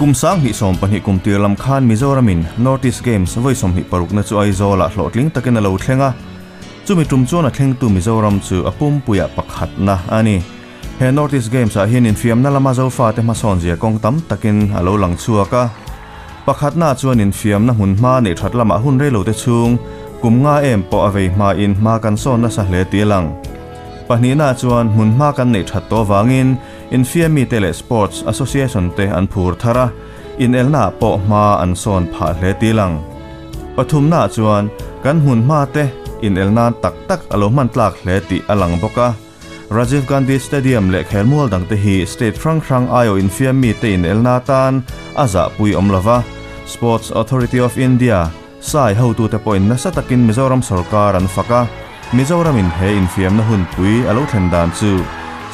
Kum 2020 kum tir lam khan Mizoramin North East Games vawi 26 na chu Aizawlah hlawhtling takin a lo thleng a. Chumi tum chuan a thlengtu Mizoram chu a pumpuiah pakhatna a ni. He North East Games ah hian infiamna lama Zofate hmasawn zia kawng tam takin a lo lang chhuak a. Pakhatna chuan infiamna hmun hma neih that lamah hun rei lote chhung kum nga em pawh a vei hmain hma kan sawn nasa hle tih a lang. Pahnihna chuan hmun hma kan neih that tawh avangin infiamite leh sports association te an phur thar a, inelnaah pawh hma an sawn phah hle tih a lang. Pathumna chuan kan hmun hma te inel nan tak tak a lo hman tlak hle tih a lang bawk a. Rajiv Gandhi Stadium leh khelmual dangte hi state hrang hrang aiawh infiam mite inelna atan a zahpui awm lova, Sports Authority of India, sai hotute pawhin nasa takin Mizoram sorkar an fak a, Mizoramin he infiamna hunpui a lo thlen dan chu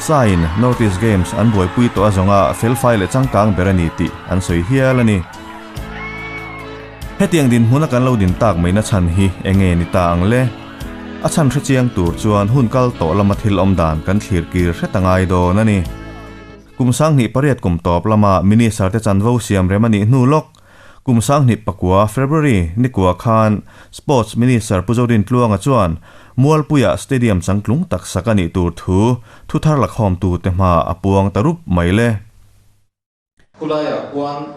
saiin North East Games an buaipui tawh a zawnga felfai leh changkang ber a ni tih an sawi hial a ni. Hetiang dinhmuna kan lo din tak mai nachhan hi enge ni ta ang le? A chhan hre chiang tur chuan hun kal tawh lama thil awm dan kan thlir kir hret a ngai dawn a ni. Kum 2008 kum tawp lama Minister te chanvo siam rem a nih hnu lawk, kum 2009 February nikua khan Sports Minister Pu Zodin Tluanga chuan Mualpuiah Stadium changtlung tak sak a nih tur thu thuthar lakhawmtute hma a puang ta rup mai le. Khulaiah khuan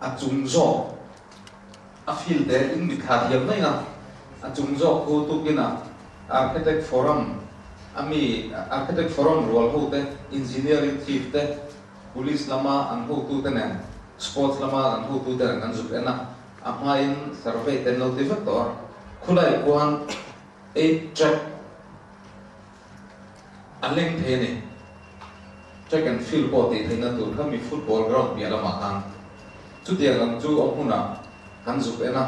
a chung zawk a field te in mitthla thiam mai a, a chung zawk khu tukinah Architect Forum a mi Architect Forum rual ho te, Engineering Chief te, Police lama an hotu te nen, Sports lama an hotu te nen an zuk en a, a hmain survey te an lo ti vek tawh a, khulaiah khuan eight track A leng thei a ni. Track and field pawh tih theihna tur kha mi football ground piah lamah khan chutiang ang chu a hmunah kan zuk en a.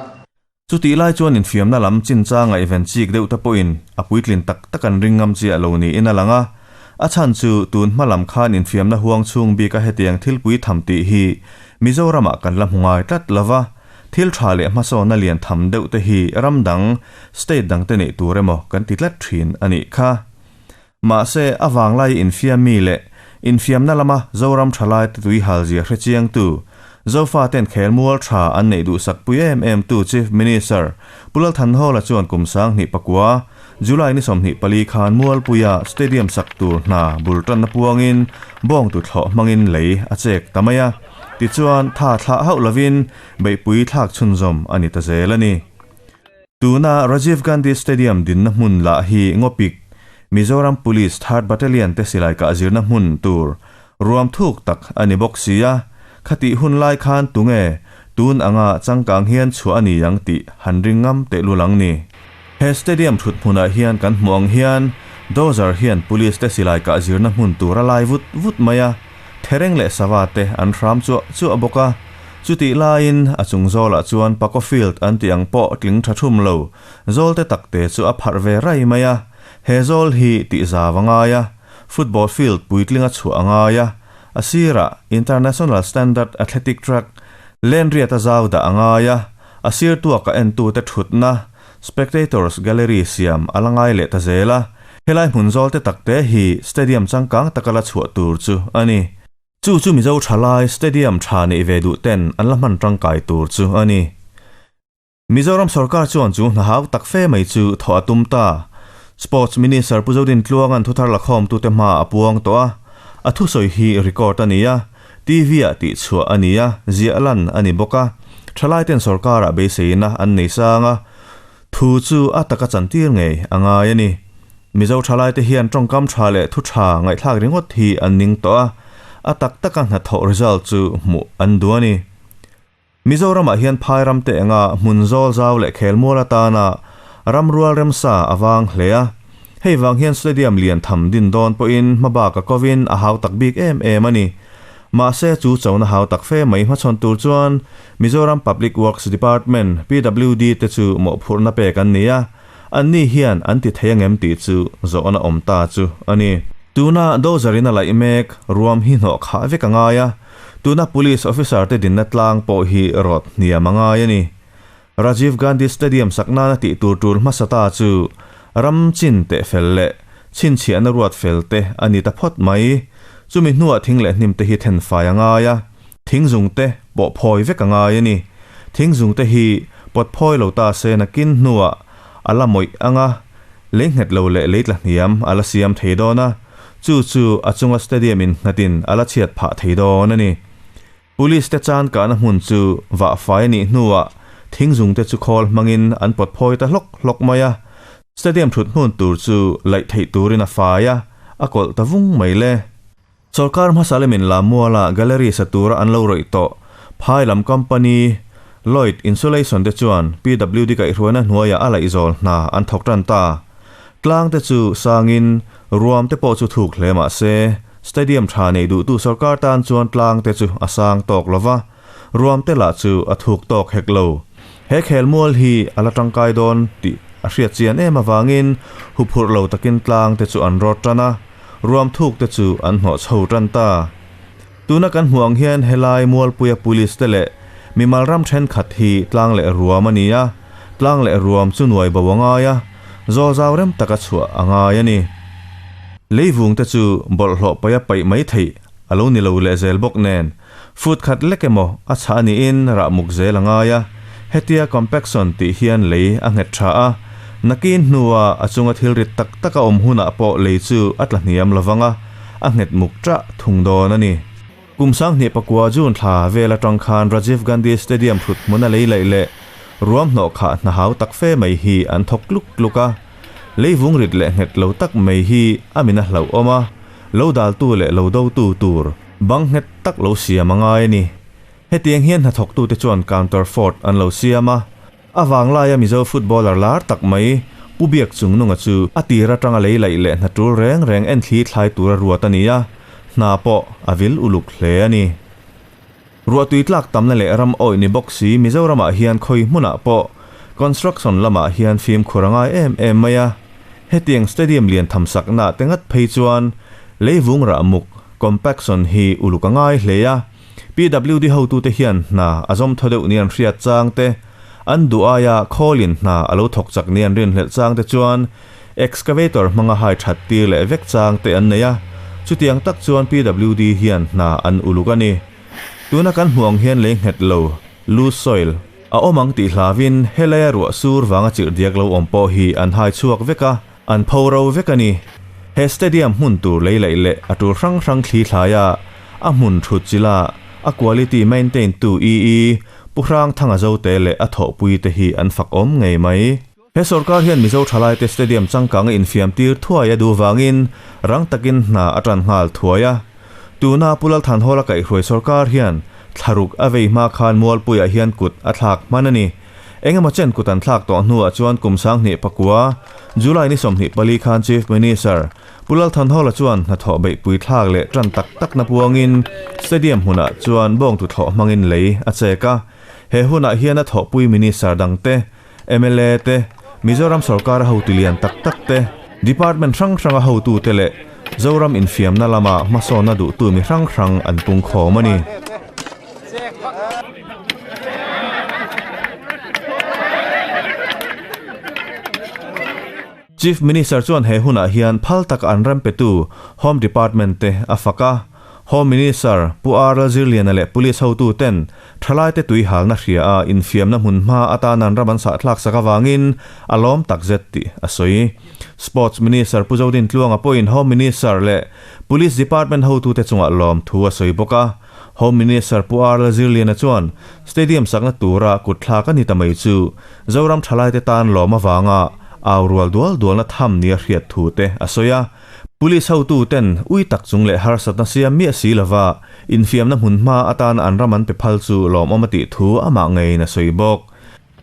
Chutih lai chuan infiamna lam chinchanga event chik deuh te pawhin a puitlin tak tak an ring ngam chiah lo niin a lang a. A chhan chu tun hma lam khan infiamna huang chhung bika hetiang thilpui tham tih hi Mizoramah kan la hmu ngai tlat lova. Thil tha leh hmasawnna lian tham deuh te hi ram dang, state dang te neih tur emaw kan ti tlat thin a nih kha. Mahse, a vanglai infiam mi leh infiamna lama Zoram thalai te tui hal zia hre chiangtu, Zofa ten khelmual tha an neih duhsak pui em em tu Chief Minister Pu Lalthanhawla chuan kum 2009, July ni 24 khan Mualpuia Stadium sak tur hna bul tanna puangin bawngtu thlawh hmangin lei a chek ta mai a. Tichuan, tha thlah hauh lovin beihpui thlak chhunzawm a ni ta zel a ni. Tuna Rajiv Gandhi Stadium dinna hmun lah hi Ngawpik, Mizoram Police Third Battalion te silai kah zirna hmun tur ruam thuk tak a ni bawk si a, khatih hun lai khan tunge tun anga changkang hian chhuah a ni ang tih han ring ngam tehlul ang ni. He stadium thut hmunah hian kan hmuh ang hian dozer hian police te silai kah zirna hmun tur a lai vut vut mai a, thereng leh sava te an hram chuah chuah bawk a. Chutih laiin a chung zawlah chuan Paco Field an tih ang pawh tling tha thum lo, zawl te tak te chu a pharh ve rai mai a. He zawl hi tih zau a ngai a, football field puitling a chhuah a ngai a, a sirah International Standard Athletic Track, Lenriat a zau dah a ngai a, a sir tuaka entute thutna, Spectators Gallery siam a la ngai leh ta zel a, helai hmun zawl te tak te hi stadium changkang taka la chhuah tur chu a ni. Chu chu Mizo thalai stadium tha neih ve duh ten an la hman tangkai tur chu a ni. Mizoram sorkar chuan chu hna hau tak fe mai chu thawh a tum ta. Sports Minister Pu Zodin Tluanga'n thuthar lakhawmtute hma a puang tawh a, a thusawi hi record a ni a, TV-ah tihchhuah a ni a, ziah lan a ni bawk a. Thalaiten sorkarah beiseina an nei sang a, thu chu a taka chantir ngei a ngai a ni. Mizo thalaite hian tawngkam tha leh thu tha ngaihthlak ringawt hi an ning tawh a, a tak taka hnathawh result chu hmuh an duh a ni. Mizoramah hian phai ram te enga hmun zawl zau leh khelmual atana ramrual remsa a vang hle a. Hei vang hian stadium lian tham din dawn pawhin hmabak a kovin a hau tak bik em em a ni. Mahse chu chona hau tak fe mai hmachhawn tur chuan Mizoram Public Works Department, PWD, te chu mawhphurhna pek an ni a, anni hian an ti thei angem tih chu zawhna awm ta chu a ni. Tuna dozer in a laih mek ruam hi hnawh khah vek a ngai a, Tuna Police Officer te dinna tlang pawh hi rawt hniam a ngai a ni. Rajiv Gandhi Stadium sak nana tih tur tul hmasa ta chu ram chin teh fel leh chhinchhiahna ruat fel te a ni ta phawt mai. Chumi hnuah thing leh hnim te hi then fai a ngai a, thing zung te pawh phawi vek a ngai a ni. Thing zung te hi pawt phawi lo ta se nakin hnuah a la mawih ang a, lei nghet lo leh lei tla hniam a la siam thei dawn a, chu chu a chunga stadium in nghatin a la chhiat phah thei dawn a ni. Police te chan kahna hmun chu vah fai a nih hnuah thing zung te chu khawl hmangin an pawt phawi ta hlawk hlawk mai a, stadium thut hmun tur chu laih theih turin a fai a, a kawlh ta vung mai le. Sorkar hmasa lemin Lamuala gallery sa tura an lo rawih tawh phai lam company Lloyd Insulation te chuan PWD kaihhruaina hnuaiah a laihzawl hna an thawk tan ta. Tlang te chu sangin ruam te pawh chu thuk hle mah se, stadium tha nei duhtu sorkar tan chuan tlang te chu a sang tawk lo va, ruam te lah chu a thuk tawk hek lo. He khelmual hi a la tangkai dawn tih a hriat chian em avangin huphurh lo takin tlang te chu an rawt tan a, ruam thuk te chu an hnawh chho tan ta. Tuna kan hmuh ang hian helai Mualpuia Police te leh mimal ram thenkhat hi tlang leh ruam a ni a, tlang leh ruam chu nuai bo a ngai a, zaw zau rem taka chhuah a ngai a ni. Leivung te chu bawlhhlawh paih a paih mai theih a lo ni lo leh zel bawk nen, foot khat lek emaw a chhah a niin rah muk zel a ngai a, hetia compaction tih hian lei a nghet tha a, nakin hnua a chunga thil rit tak tak a awm hunah pawh lei chu a tla hniam lovang a, a nghet muk ṭah thung dawn a ni. Kum sanghnih pakua June thla vel aṭang khan Rajiv Gandhi Stadium hrut hmun a lei laih leh ruam hnawh khah hna hau tak fe mai hi an thawk tluk tluk a. Leivung rit leh nghet lo tak mai hi a min a hlauhawm a, lo daltu leh lo dotu tur bang nghet tak lo siam a ngai a ni. Hetiang hian hnathawktute chuan counter fort an lo siam a. A vanglaia Mizo footballer lar tak mai Pu Biak Chungnunga chu a tir atanga lei laih leh hna tul reng reng en thli thlai tura ruat a ni a, hna pawh a vil uluk hle a ni. Ruahtui tlak tamna leh ram awih ni bawk si Mizoramah hian khawi hmunah pawh construction lamah hian fimkhur a ngai em em mai a, hetiang stadium lian tham sakna te ngat phei chuan leivung rah muk, compaction, hi uluk a ngai hle a. PWD hotute hian hna a zawm thaw deuh ni an hriat chang te, an duh aia khawlin hna a lo thawk chak ni an rinhlelh chang te chuan excavator hmanga hai that tir leh vek chang te an nei a, chutiang tak chuan PWD hian hna an uluk a ni. Tuna kan hmuh ang hian lei nghet lo, loose soil, a awm ang tih hlauin helaia ruah sur vanga chirh diak lo awm pawh hi an hai chhuak vek a, An pho ro vek a ni. He stadium hmun tur lei laih leh a tur hrang hrang thli thlaia a hmun thut chila a quality maintain tu EE Pu Hrangthanga Zote leh a thawhpui te hi an fak awm ngei mai. He sorkar hian Mizo thalaite stadium changkang a infiam tir thuai a duh vangin rang takin hna a tan nghal thuai a. Tuna Pu Lalthanhawla kaihhruai sorkar hian thlaruk a vei hma khan Mualpuiah hian kut a thlak hman a ni. Engemaw chen kut an thlak tawh hnuah chuan kum 2009, July ni 24 khan Chief Minister Pu Lal Thanhawla chuan hnathawh beihpui thlak leh tan tak takna puangin Stadium hmunah chuan bawngtu thlawh hmangin lei a chek a. He hunah hian a thawhpui Minister dangte, mla te, Mizoram sawrkara hotu lian tak tak te, Department hrang hranga hotute leh Zoram infiamna lama hmasawnna duhtu mi hrang hrang an pungkhawm a ni. Chief Minister chuan he hunah hian phal taka an rem petu Home Department te a fak a. Home Minister Pu R Lalzirliana leh Police hotu ten thalaite tui halna hria a infiamna hmun hma atan an ram an sahthlak sak avangin a lawm takzet tih a sawi. Sports Minister Pu Zodin Tluanga pawhin Home Minister leh Police Department hotute chungah lawmthu a sawi bawk a. Home Minister Pu R Lalzirliana chuan Stadium sakna tura kut thlak a ni ta mai chu Zoram thalaite tan lawm avanga au rual dual dualna tham nia hriat thu te a sawi a. Police hotu ten ui tak chung leh harsatna siam miah si lova infiamna hmun hma atana an ram an pe phal chu lawmawm a tih thu amah ngeiin a sawi bawk.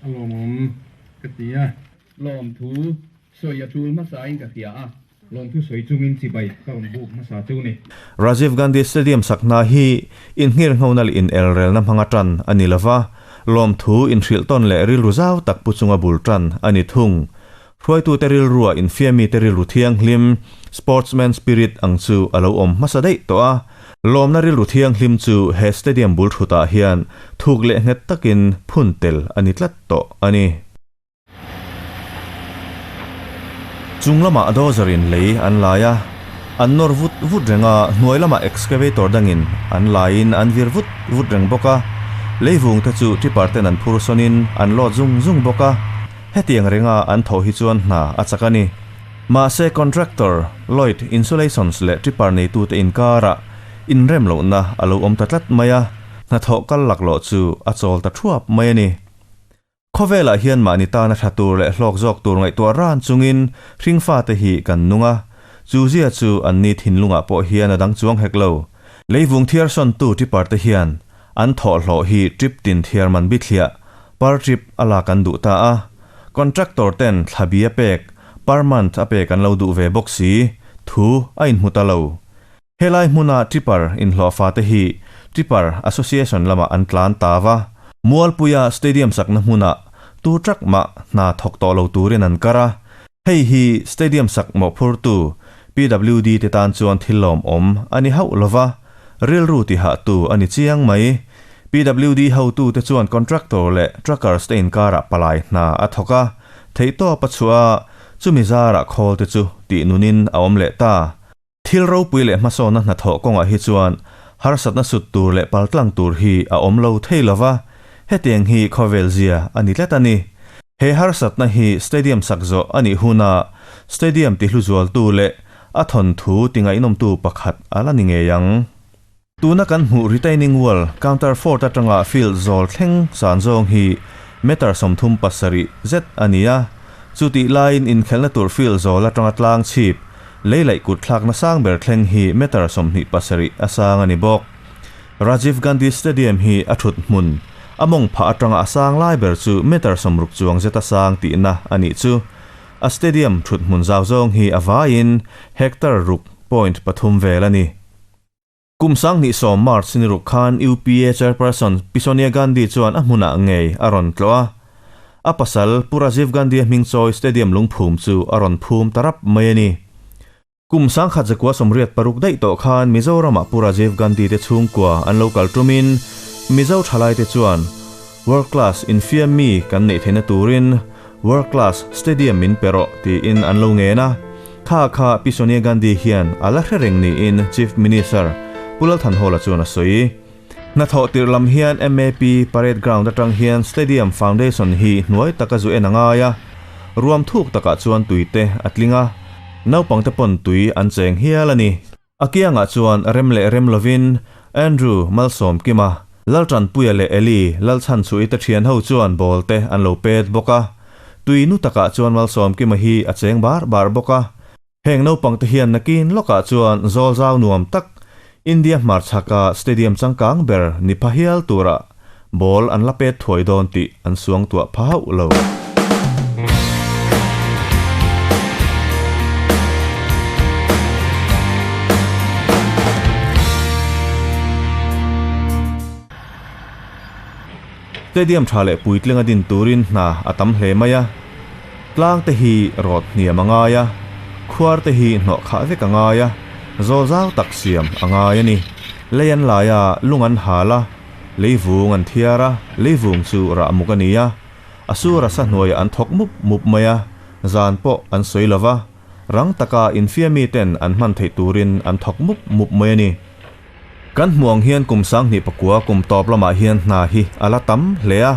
A lawmawm ka ti a. Lawmthu sawi a tul hmasain ka hria a. Lawmthu sawi chungin chibai ka rawn buk hmasa chu ni. Rajiv Gandhi Stadium sakhna hi inngirnghona leh inelrelna hmanga tan a ni lova, lawmthu inhrilhtawn leh rilru zau tak pu chunga bul tan a ni thung. Hruaitute rilrua infiamite rilru thianghlim, sportsman spirit, ang chu a lo awm hmasa daih tawh a. Lawmna rilru thianghlim chu he stadium bul thutah hian thuk leh nghet takin phun tel a ni tlat tawh a ni. Chung lamah dozer in lei an lai a, An nawr vut vut reng a, hnuai lamah excavator dangin an laiin an vir vut vut reng bawk a. Leivung te chu tipper ten an phur sawnin an lawt zung zung bawk a. Hetiang renga an thawh hi chuan hna a chak a ni. Mahse contractor, Lloyd Insulations leh tipper neitute inkarah inrem lohna a lo awm ta tlat mai a, hnathawh kal laklawh chu a chawl ta thuap mai a ni. Khawvelah hian mahni tana tha tur leh hlawk zawk tur ngaihtuah ran chungin hringfate hi kan nung a, chu zia chu anni thinlungah pawh hian a dang chuang hek lo. Leivung thiarsawntu tipper te hian an thawhhlawh hi trip tin thiar man bithliah, per trip, a lak an duh ta a. Contractor ten thla bi a pek, per month, a pek an lo duh ve bawk si, thu a inhmu ta lo. Helai hmuna Tipper inhlawhfa te hi Tipper Association lamah an tlan ta va. Mualpuia Stadium sakna hmunah tu truck mah hna thawk tawh lo turin an kar a. Hei hi Stadium sak mawhphurtu PWD te tan chuan thil lawmawm a ni hauh lo va, rilru tihahtu a ni chiang mai. PWD hotute chuan contractor leh truckers te inkarah palai hna a thawk a, theihtawp a chhuah a, chumi zarah khawl te chu tih nunin a awm leh ta. Thil ropui leh hmasawnna hnathawh kawngah hi chuan harsatna sut tur leh paltlang tur hi a awm lo thei lo va, hetiang hi khawvel zia a ni tlat a ni. He harsatna hi stadium sak zawh a nih huna stadium tihluzualtu leh a thawnthu tingaihnawmtu pakhat a la ni ngei ang. Tuna kan hmuh retaining wall counter fort atanga field zawl thleng san zawng hi meter 37 zet a ni a, chutih laiin inkhelhna tur field zawl atanga tlang chhip lei laih kut thlakna sang ber thleng hi meter 27 a sang a ni bawk. Rajiv Gandhi Stadium hi a thut hmun a mawng phah atanga a sang lai ber chu meter 60 chuang zeta sang tihna a nih chu. A stadium thut hmun zau zawng hi a vaiin hectare ruk point pathum vel a ni. Kum 2010 March ni ruk khan UPA Chairperson Pi Sonia Gandhi chuan a hmunah ngei a rawn tlawh a. A pasal Pu Rajiv Gandhi-a hming chawi Stadium lungphum chu a rawn phum ta rap mai a ni. Kum 1986 daih tawh khan Mizoramah Pu Rajiv Gandhi te chhungkua an lo kal tumin Mizo thalaite chuan World Class infiam mi kan neih theihna turin World Class Stadium min pe rawh tiin an lo ngen a. Kha kha Pi Sonia Gandhi hian a la hre reng niin Chief Minister Pu Lal Thanhawla chuan a sawi. Hnathawh tirh lam hian MAP Parade Ground atang hian Stadium Foundation hi hnuai taka zu en a ngai a, ruam thuk takah chuan tui te a tling a, naupangte pawn tui an cheng hial a ni. A kiangah chuan rem leh rem lovin Andrew Malsawmkima, Laltanpuia leh Eli Lalchhanchhuih te thian ho chuan ball te an lo pet bawk a. Tui nu takah chuan Malsawmkima hi a cheng bar bar bawk a. Heng naupang te hian nakin lawkah chuan zawl zau nuam tak India hmarchhaka stadium changkang ber ni pha hial tura ball an la pet thuai dawn tih an suangtuah pha hauh lo. Stadium tha leh puitling a din turin hna a tam hle mai a, tlang te hi rawt hniam a ngai a, khuar te hi hnawh khah vek a ngai a, zawl zau tak siam a ngai a ni. Lei an lai a, lung an hal a, leivung an thiar a, leivung chu rah muk a ni a, a sur a sa hnuaiah an thawk mup mup mai a, zan pawh an sawi lo va, rang taka infiami ten an hman theih turin an thawk mup mup mai a ni. Kan hmuh ang hian kum 2009 kum tawp lamah hian hna hi a la tam hle a,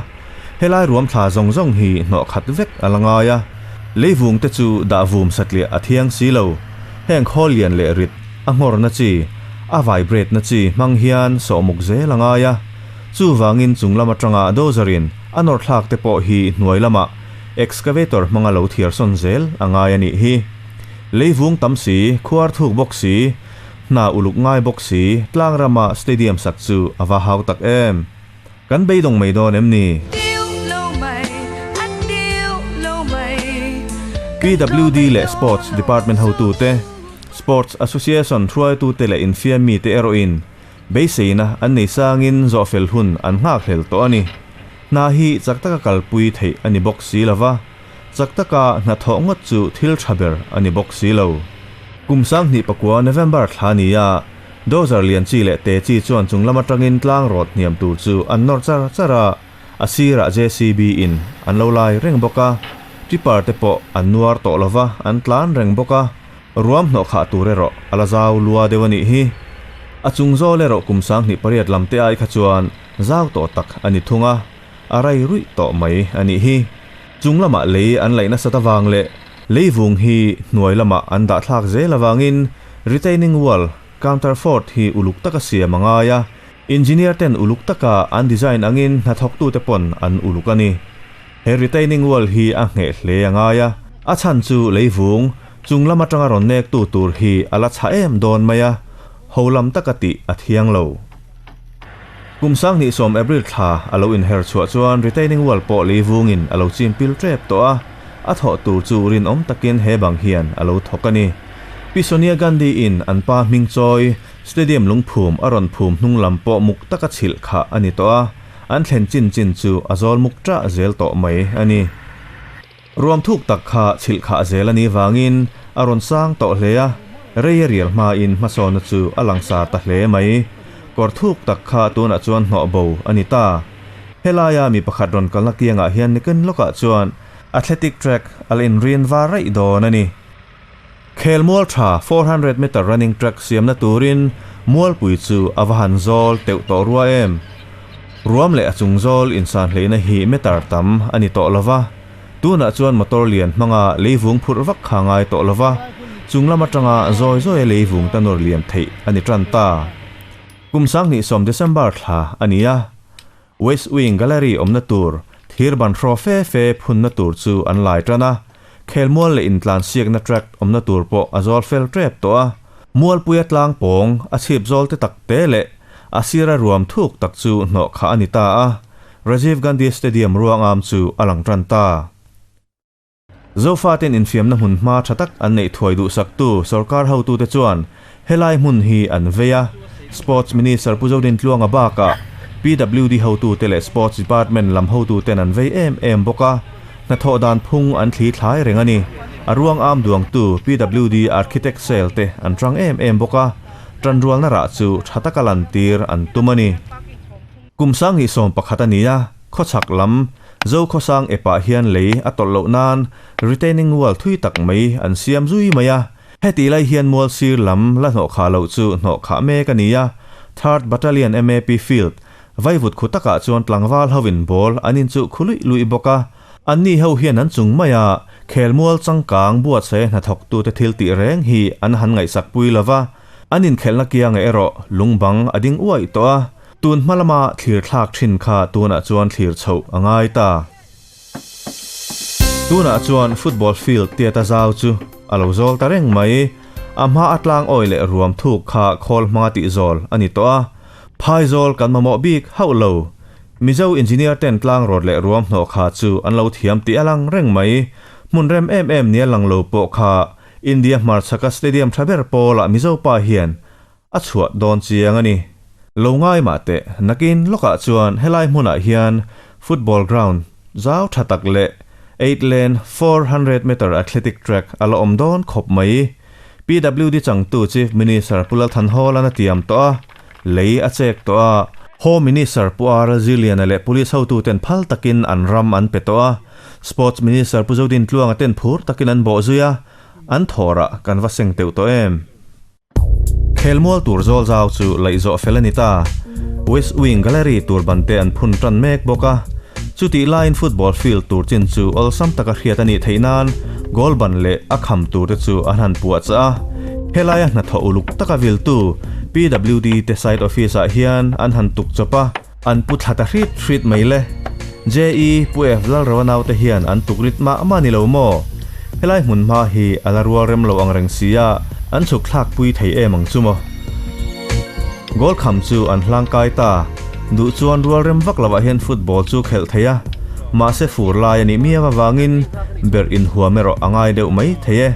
helai ruam thla zawng zawng hi hnawh khat vek a la ngai a, leivung te chu dah vum satliah a thiang si lo. Heng khawl lian leh rit, a nghawrna chi, a vibrate na chi hmang hian sawhmuk zel a ngai a, chuvangin chung lam atanga dozer in a nawr thlak te pawh hi hnuai lamah excavator hmanga lo thiar sawn zel a ngai a nih hi. Leivung tam si, khuar thuk bawk si, hna uluk ngai bawk si, tlang rama stadium sak chu a va hau tak em! Kan beidawng mai dawn em ni? PWD leh Sports Department hotute, Sports Association hruaitute leh infiam mite erawhin beiseina an nei sangin zawhfel hun an nghakhlel tawh a ni. Hna hi chak taka kalpui theih a ni bawk si lova, chak taka hnathawh ngawt chu thil tha ber a ni bawk si lo. Kum 2009 November thla nia Dozer lian chi leh te chi chuan chung lam atangin tlang rawt hniam tur chu an nawr char char a, a sirah JCB in an lo lai reng bawk a, tipper te pawh an nuar tawh lova an tlan reng bawk a. Ruam hnawh khah tur erawh a la zau lua deuh a nih hi. A chung zawl erawh kum 2008 lam te ai kha chuan zau tawh tak a ni thung a, a rai ruih tawh mai a nih hi. Chung lamah lei an laih nasat avang leh lei vung hi hnuai lamah an dah thlak zel avangin retaining wall, counter fort hi uluk taka siam a ngai a, engineer ten uluk taka an design angin hnathawktute pawn an uluk a ni. He retaining wall hi a ngheh hle a ngai a, a chhan chu leivung chung lam atanga rawn nek tu tur hi a la chhah em dawn mai a, ho lam taka tih a thiang lo. Kum 2010 April thla a lo inher chhuah chuan retaining wall pawh leivungin a lo chim pil tep tawh a, a thawh tur chu rinawm takin he bang hian a lo thawk a ni. Pi Sonia Gandhi in an pa hming chawi stadium lungphum a rawn phum hnung lam pawh muk taka chhilh khah a ni tawh a, An thlen chin chin chu a zawl muk ṭah zel tawh mai a ni. Ruam thuk tak kha chhilh khah zel a nih vangin a rawn sang tawh hle a, rei a rial hmain hmasawna chu a langsar ta hle mai. Kawr thuk tak kha tunah chuan hnawh bo a ni ta. Helaia mi pakhat rawn kalna kiangah hian nikin lawkah chuan athletic track a la inrin var raih dawn a ni. Khelmual tha 400 meter running track siamna turin mualpui chu a va han zawl teuh tawh rua em? Ruam leh a chung zawl insan hleihna hi meter tam a ni tawh lova, tunah chuan motor lian hmanga leivung phurh vak kha ngai tawh lova, chung lam atanga zawi zawia leivung ta nawr lian theih a ni tan ta. Kum 2010 December thla a ni a. West Wing Gallery awmna tur thir ban hraw fe fe phunna tur chu an lai tan a, khelmual leh intlansiakna track awmna tur pawh a zawl fel tep tawh a. Mualpuia tlang pawng a chhip zawl te tak te leh a sira ruam thuk tak chu hnawh khah a ni ta a, Rajiv Gandhi Stadium ruangam chu a lang tan ta. Zofaten infiamna hmun hma tha tak an neih thuai duhsaktu sorkar hotute chuan helai hmun hi an vei a, Sports Minister Pu Zodintluanga bakah PWD hotute leh Sports Department lam hotuten an vei em em bawk a, hnathawh dan phung an thli thlai reng a ni. A ruang am duangtu PWD Architect Cell te an tang em em bawk a, tanrualna rah chu tha taka lantir an tum a ni. Kum 2011 a ni a, khawchhak lam Zokhawsang epah hian lei a tawlh loh nan retaining wall thui tak mai an siam zui mai a, heti lai hian mual sir lam la hnawh khah loh chu hnawh khah mek a ni a, Third Battalion MAP Field vaivut khu takah chuan tlangval hovin ball an inchuh khu luih luih bawk a, anni ho hian an chung maia khelmual changkang buatsaia hnathawktute thil tih reng hi an han ngaihsak pui lova, an inkhelhna kiangah erawh lungbang a ding uaih tawh a. Tun hma lama thlir thlak thin kha tunah chuan thlir chhoh a ngai ta. Tunah chuan football field tiata zau chu a lo zawl ta reng mai. A hma a tlang awi leh ruam thuk kha khawl hmanga tih zawl a ni tawh a. Phai zawl kan mamawh bik hauh lo. Mizo engineer ten tlang rawt leh ruam hnawh kha chu an lo thiam tih a lang reng mai. Hmun rem em em nia lang lo pawh kha India hmarchhaka stadium tha ber pawlah Mizo pa hian a chhuah dawn chiang a ni. Lo ngai mah teh, nakin lawkah chuan helai hmunah hian football ground zau tha tak leh 8 lane 400 meter athletic track a la awm dawn khawp mai. PWD changtu Chief Minister Pu Lalthanhawla'n a tiam tawh a, lei a chek tawh a, Home Minister Pu R Ziliana leh Police hotuten phal takin an ram an pe tawh a, Sports Minister Pu Zodintluanga ten phur takin an bawh zui a, an thawrah kan va seng teuh tawh em? Khelmual tur zawl zau chu laih zawh fel a ni ta. West Wing Gallery tur ban te an phun tan mek bawk a. Chutih laiin football field tur chin chu awlsam taka hriat a nih theih nan goal ban leh a kham tur te chu an han puah chah a. Helaia hnathawh uluk taka viltu PWD te site office ah hian an han tuk chawp a, an pu thla ta hrit hrit mai le. JE Pu F Lalrova naute hian an tuk rit mah mah ni lo maw? Helai hmun hma hi a la rual rem lo ang reng si a, an chhuk thlak pui thei em ang chu maw? Goal kham chu an hlang kai ta. Duh chuan rual rem vak lovah hian football chu khelh thei a, mahse fur lai a nih miau avangin berh inhuam erawh a ngai deuh mai thei e.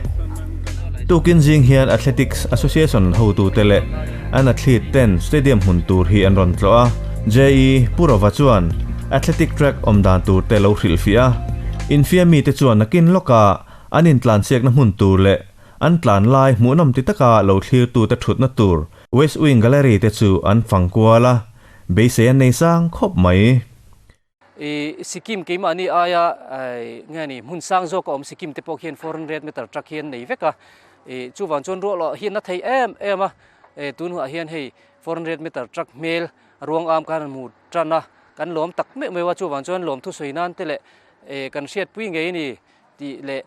Tukin zing hian Athletics Association hotute leh An athlete ten stadium hmun tur hi an rawn tlawh a, JE Purova chuan athletic track awm dan tur te lo hrilhfiah a, infiam mite chuan nakin lawka an intlansiakna hmun tur leh an tlan lai hmuhnawm ti taka lo thlirtute thutna tur West Wing Gallery te chu an fang kual a, beisei an nei sang khawp mai. I Sikkim keimahni aia nge ni hmun sang zawk a awm Sikkim te pawh khian 400 meter truck hi an nei vek a. Chuvang chuan ruah loh hi na thei em em a, tun hunah hian hei 400 meter truck hmel ruang am khan an hmu tan a, kan lawm tak meuh meuh a, chuvang chuan lawmthu sawi nan te leh kan hriatpui ngei a ni tih leh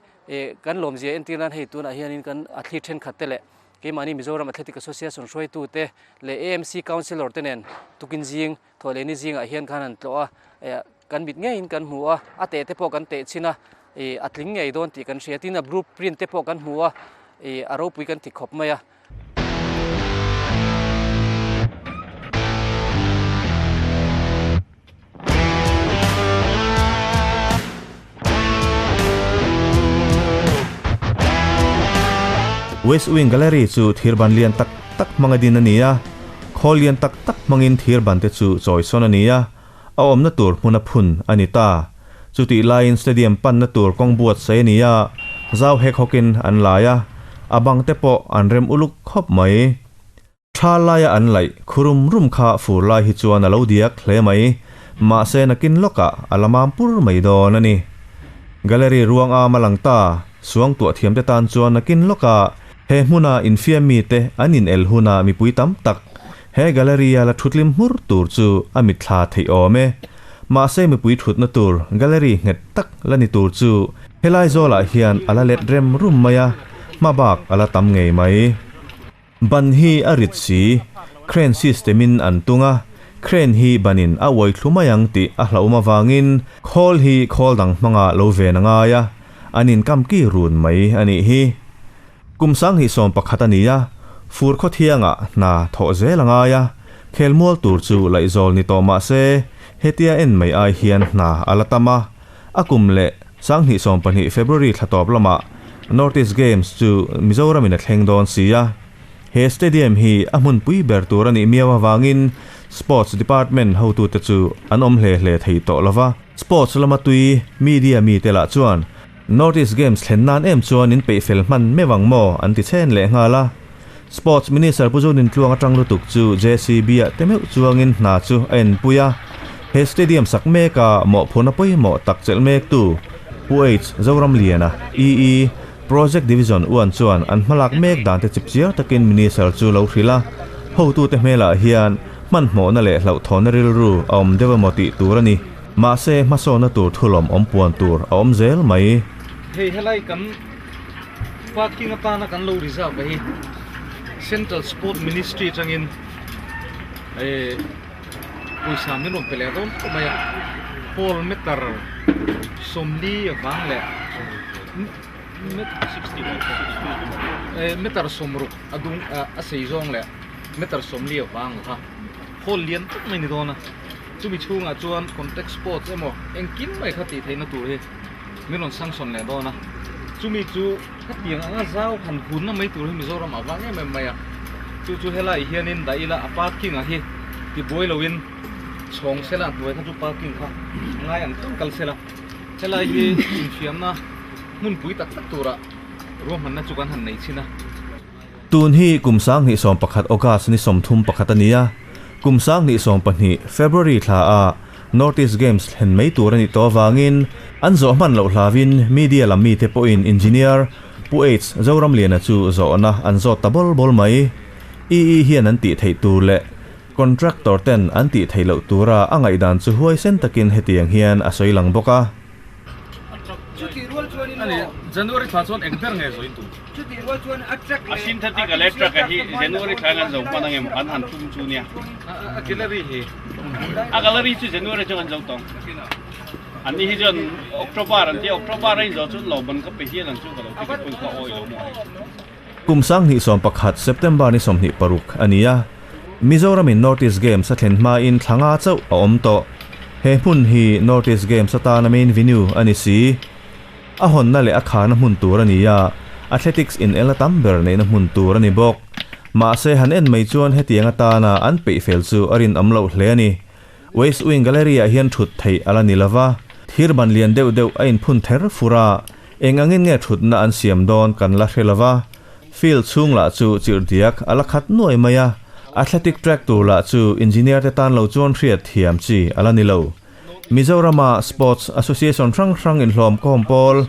kan lawmzia entir nan hei tunah hianin kan athlete thenkhat te leh keimahni Mizoram Athletic Association hruaitute leh AMC Councillor te nen tukin zing thawh leh ni zingah hian khan an tlawh a, kan mit ngeiin kan hmu a, a teh te pawh kan teh chhin a, a tling ngei dawn tih kan hria. Tin, a blue print te pawh kan hmu a, a ropui kan ti khawp mai a. West Wing Gallery chu thir ban lian tak tak hmanga din a ni a, khawl lian tak tak hmangin thir ban te chu chawi sawn a ni a, a awmna tur hmuna phun a ni ta. Chutih laiin stadium panna tur kawng buatsaih a ni a, zau hek hawkin an lai a, a bang te pawh an rem uluk khawp mai. Tha laia an laih khurum rum kha fur lai hi chuan a lo diak hle mai, mahse nakin lawkah a la mam pur mai dawn a ni. Gallery ruang am a lang ta, suang tuah thiamte tan chuan nakin lawkah he hmuna infiam mite an inel huna mipui tam tak he gallery-a la thutlim hmur tur chu a mitthla theih awm e. Mahse mipui thutna tur gallery nghet tak la ni tur chu helai zawlah hian a la let rem rum mai a, hma bak a la tam ngei mai. Ban hi a rit si, crane system in an tung a, crane hi banin a uai thlu mai ang tih a hlauhawm avangin khawl hi khawl dang hmanga lo ven a ngai a, an inkam ki run mai a nih hi. Kum 2011 a ni a, fur khawthiangah hna thawh zel a ngai a, khelmual tur chu laihzawl ni tawh mah se hetia en mai ai hian hna a la tam a, A kum leh 2020 February thla tawp lamah North East Games chu Mizoramin a thleng dawn si a. He stadium hi a hmunpui ber tur a nih miau avangin Sports Department hotute chu an awm hle hle thei tawh lova. Sports lama tui media mite lah chuan North East Games thlen nan em chuan in peih fel hman meuh ang maw an ti chhen leh nghal a. Sports Minister Pu Zonin Tluang atang lutuk chu JCB-ah te meuh chuangin hna chu a enpui a. He stadium sak meka mawhphurhna pawimawh tak chelh mektu Pu H. Zoramliana, EE, Project Division uan chuan an hmalak mek dan te chipchiar takin Minister chu lo hrilh a. Hotute hmelah hian hmanhmawhna leh hlauhthawnna rilru a awm deuh emaw tih tur a ni. Mahse, hmasawnna tur thulawm awm puan tur a awm zel mai. Hei helai kan Parking atana kan lo reserve a hi Central Sport Ministry atangin eh pawisa min rawn pe leh dawn khawp mai a hall meter sawmli avang leh eh meter sawmruk a dung a sei zawng leh meter sawmli avang kha hall lian tak mai ni dawn a chumi chhungah chuan contact sports emaw engkim mai kha tih theihna tur hi. Min rawn sanction leh dawn a, chumi chu hetiang anga zau han hunna mai tur hi Mizoram ah vang em em mai a, chu chu helai hianin dah ila a parking ah hi tibuai loin chhawng sela a hnuai kha chu parking kha ngai ang kal kal sela, helai hi infiamna hmunpui tak tak turah ruahmanna chu kan han nei chhin a. Tun hi kum 2011 August ni 31 a ni a, kum 2022 February thla ah North East Games thlen mai tur a nih tawh avangin an zawh hman loh hlauin media lam mite pawhin Engineer Pu H Zoramliana chu zawhna an zawt ta bawl bawl mai. EE hian an tih theih tur leh Contractor ten an tih theih loh tura a ngaihdan chu huaisen takin hetiang hian a sawi lang bawk a. January thla chuan eng ber nge zawin tur? A synthetic electric a hi January thla in an zo hman ang em an han tum chu nia. A gallery hi. A gallery chu January chuan an zo tawng. An ni hi chuan October an tia October a in zo chuan lo ban ka pe hial ang chu ka lo ti pawhin ka awi lo maw hei. Kum 2011 September ni 26 a ni a, Mizoram in North East Games a thlen hmain thla nga chauh a awm tawh. He hmun hi North East Games atana main venue a ni si. A hawnna leh a kharna hmun tur a ni a, athletics inelna tam ber neihna hmun tur a ni bawk. Mahse, han en mai chuan hetiang atana an peih fel chu a rinawm loh hle a ni. West Wing Gallery-ah hian thut theih a la ni lo va, thir ban lian deuh deuh a inphun ther fur a, eng angin nge thutna an siam dawn kan la hre lo va. Field chhung lah chu chirh diak a la khat nuai mai a, athletic track tur lah chu engineer te tan lo chuan hriat thiam chi a la ni lo. Mizorama Sports Association hrang hrang inhlawm kawm pawl,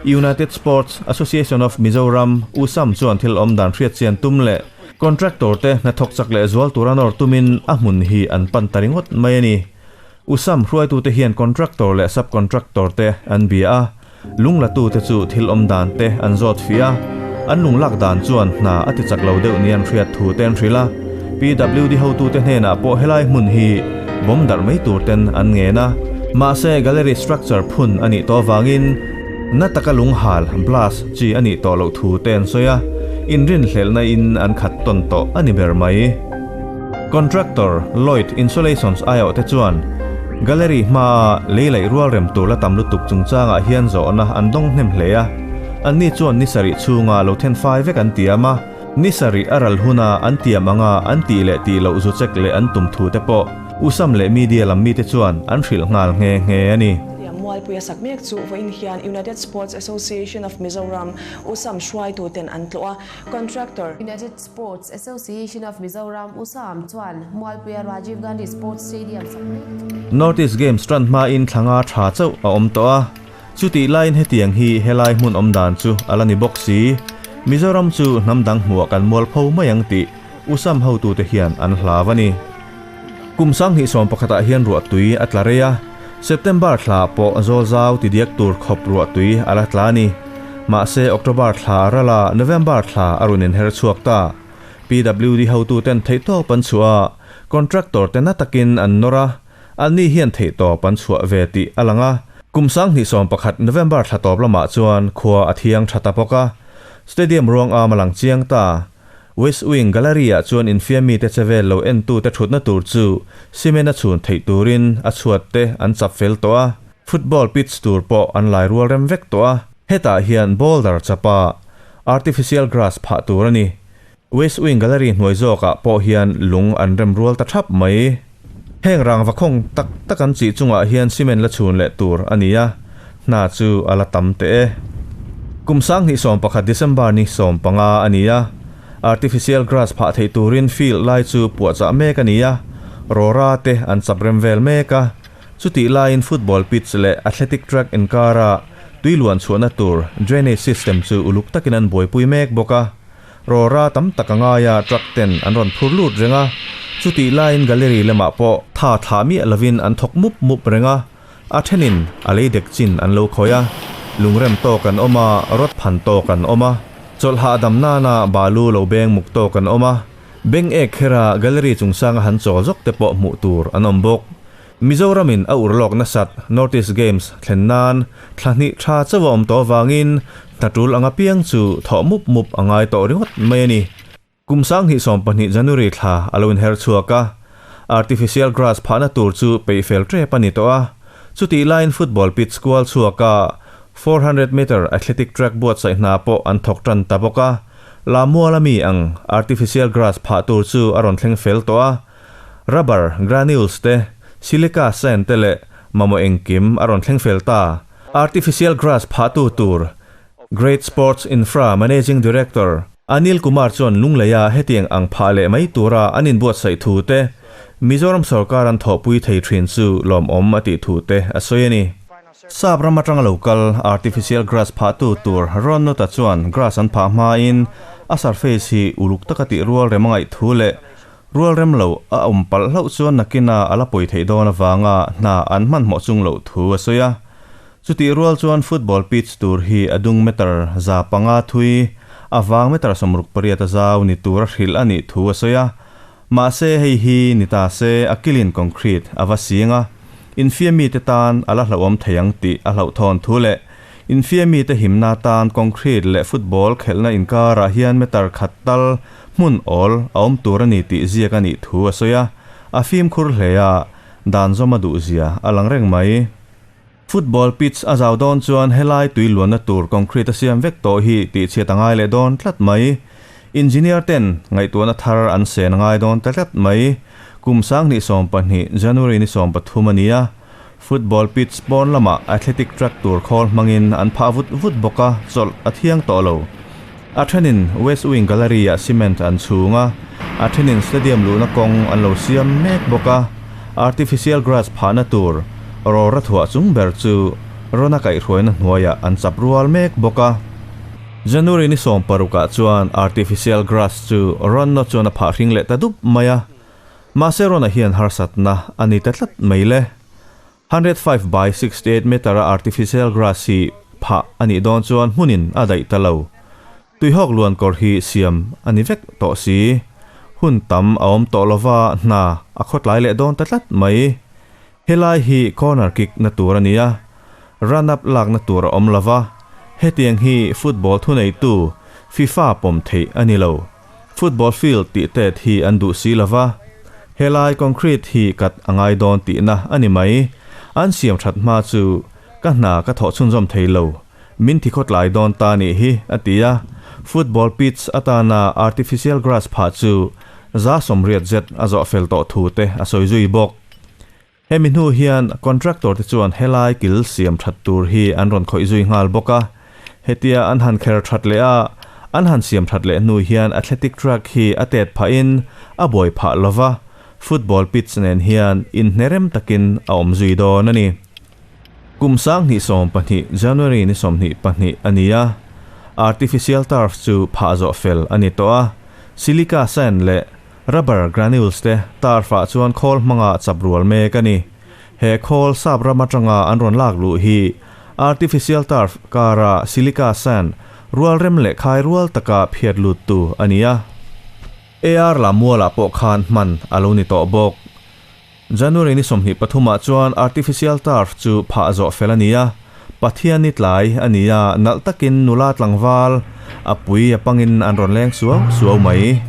United Sports Association of Mizoram, USAM, chuan thil awm dan hriat chian tum leh contractor te hnathawk chak leh zual tura nawr tumin a hmun hi an pan ta ringawt mai a ni. USAM hruaitute hian contractor leh sub-contractor te an bia a, lunglatute chu thil awm dan te an zawt fih a, an lunglak dan chuan hna a ti chak lo deuh ni an hriat thu te an hrilh a. PWD hotute hnenah pawh helai hmun hi bawm darh mai tur ten an ngen a, mahse gallery structure phun a nih tawh avangin na taka lunghal, blast, chi a nih tawh loh thu te an sawi a, inrinhlelhna in an khat tawn tawh a ni ber mai. Contractor Lloyd Insulations aiawh te chuan gallery hmaa lei laih rual rem tur la tam lutuk chungchangah hian zawhna an dawng hnem hle a, anni chuan ni sarih chhunga lo then fai vek an tiam a, Ni sarih a ral huna an tiam anga an tih leh tih loh zu check leh an tum thu te pawh Usam leh media lam mite chuan an hrilh nghal nghe nghe a ni. Tiam Mualpui a sak mek chu vawiin hian United Sports Association of Mizoram, Usam, hruaituten an tlawh a, Contractor. United Sports Association of Mizoram, Usam, chuan Mualpuia Rajiv Gandhi Sports Stadium sak mek chu. North East Games tan hmain thla nga tha chauh a awm tawh a. Chutih laiin hetiang hi helai hmun awm dan chu a la ni bawk si. Mizoram chu hnam dang hmuah kan mual pho mai ang tih Usam hotute hian an hlau a ni. Kum 2011ah hian ruahtui a tla rei a, September thla pawh zawl zau ti diak tur khawp ruahtui a la tla a ni. Mahse October thla a ral a, November thla a rawn inher chhuak ta. PWD hotuten theihtawp an chhuah a, contractor te na takin an nawr a, Anni hian theihtawp an chhuah ve tih a lang a, kum 2011 November thla tawp lamah chuan khua a thiang tha ta bawk a, stadium ruang am a lang chiang ta. West Wing Gallery-ah chuan infiam mite che vel lo entute thutna tur chu cement a chhun theih turin a chhuat te an chap fel tawh a, football pitch tur pawh an lai rual rem vek tawh a, hetah hian boulder chapa artificial grass phah tur a ni. West Wing Gallery hnuai zawkah pawh hian lung an rem rual ta thap mai. Heng rangva khawng tak tak an chih chungah hian cement la chhun leh tur a ni a, hna chu a la tam teh e. Kum 2011 December ni 15 a ni a, artificial grass phah theih turin field lai chu puahchah mek a ni a, rawra te an chap rem vel mek a, chutih laiin football pitch leh athletic track inkara tui luan chhuahna tur drainage system chu uluk takin an buaipui mek bawk a. Rawra tam tak a ngai a, truck ten an rawn phur lut reng a, chutih laiin gallery lamah pawh tha thlah miah lovin an thawk mup mup reng a, a thenin a lei dek chin an lo khawih a, lungrem tawk an awm a, rawt phan tawk an awm a, chawlh hahdam nana balu lo beng muk tawk an awm a, beng ek khera gallery chungchanga han chawl zawk te pawh hmuh tur an awm bawk. Mizoramin a urlawk nasat North East Games thlen nan thla hnih tha chauh a awm tawh avangin hna tul anga piang chu thawh mup mup a ngai tawh ringawt mai a ni. Kum 2020 January thla a lo inher chhuak a, artificial grass phahna tur chu peih fel tep a ni tawh a, chutih laiin football pitch kual chhuaka 400 meter athletic track buatsaih hna pawh an thawk tan ta bawk a, Lamuala mi ang artificial grass phah tur chu a rawn thleng fel tawh a, Rubber granules te, silica sand te leh mamawh engkim a rawn thleng fel ta. Artificial grass phahtu tur Great Sports Infra Managing Director Anil Kumar chuan Lungleia hetiang ang phah leh mai tura an inbuatsaih thu te, Mizoram sorkar an thawhpui thei thin chu lawmawm a tih thu te a sawi a ni. Sap ram atanga lo kal artificial grass phahtu tur Ron Nutt-a chuan grass an phah hmain a surface hi uluk taka tih rual rem a ngaih thu leh Rual rem lo a awm palh hlauh chuan nakina a la pawi theih dawn avanga hna an hmanhmawh chung loh thu a sawi a. Chutih rual chuan football pitch tur hi a dung meter 500 thui, a vang meter 68 a zau ni tura hrilh a nih thu a sawi a. Mahse hei hi ni ta se a kilin concrete a va sing a, infiamite tan a la hlauhawm thei ang tih a hlauhthawn thu leh infiamite himna tan concrete leh football khelhna inkarah hian meter khat tal Hmun awl a awm tur a ni tih ziak a nih thu a sawi a, a fimkhur hle a, dan zawm a duh zia a lang reng mai. Football pitch a zau dawn chuan helai tui luanna tur concrete a siam vek tawh hi tih chhiat a ngai leh dawn tlat mai. Engineer ten ngaihtuahna thar an sen a ngai dawn ta tlat mai. Kum 2020 January ni 13 a ni a, football pitch pawn lamah athletic track tur khawl hmangin an phah vut vut bawk a, chawlh a thiang tawh lo. A thenin West Wing Gallery ah cement an chhung a, a thenin stadium luhna kawng an lo siam mek bawk a, artificial grass phahna tur rawra thuah chung ber chu Rona kaihhruaina hnuaiah an chap rual mek bawk a. January ni sawmparukah chuan artificial grass chu Ronno chuan a phah hring leh ta dup mai a. Mahse Rona hian harsatna a ni ta tlat mai le. 105 by 68 meter a artificial grass hi phah a nih dawn chuan hmunin a daih ta lo. Tuihawk luan kawr hi siam a ni vek tawh si. Hun tam a awm tawh lova hna a khawtlai leh dawn ta tlat mai. Helai hi corner kick na tur a ni a, run up lakna tur a awm lova, hetiang hi football thuneitu FIFA pawm theih a ni lo. Football field tih tet hi an duh si lova, helai concrete hi cut a ngai dawn tihna a ni mai. An siam that hma chu ka hna ka thawh chhunzawm thei lo, min thi khawtlai dawn ta nih hi, a ti a. Football pitch atana artificial grass phah chu 180 zet a zawh fel tawh thu te a sawi zui bawk. Hemi hnu hian contractor te chuan helai kil siam that tur hi an rawn khawih zui nghal bawk a. Hetia an han kher that leh a, an han siam that leh hnu hian athletic track hi a tet phahin a buai phah lova, football pitch nen hian inhnerem takin a awm zui dawn a ni. Kum 2012 January ni 22 a ni a, artificial turf chu phah zawh fel a ni tawh a, silica sand leh Rubber granules te turf ah chuan khawl hmanga chap rual mek a ni. He khawl sap ram atanga an rawn lak luh hi artificial turf kara silica sand rual rem leh khai rual taka phiat lut tu a ni a. AR lam mualah pawh khan hman a lo ni tawh bawk. January ni 23 ah chuan artificial turf chu phah zawh fel a ni a, Pathian ni tlai a ni a, nalh takin nula tlangval a pui a pangin an rawn leng suau suau mai.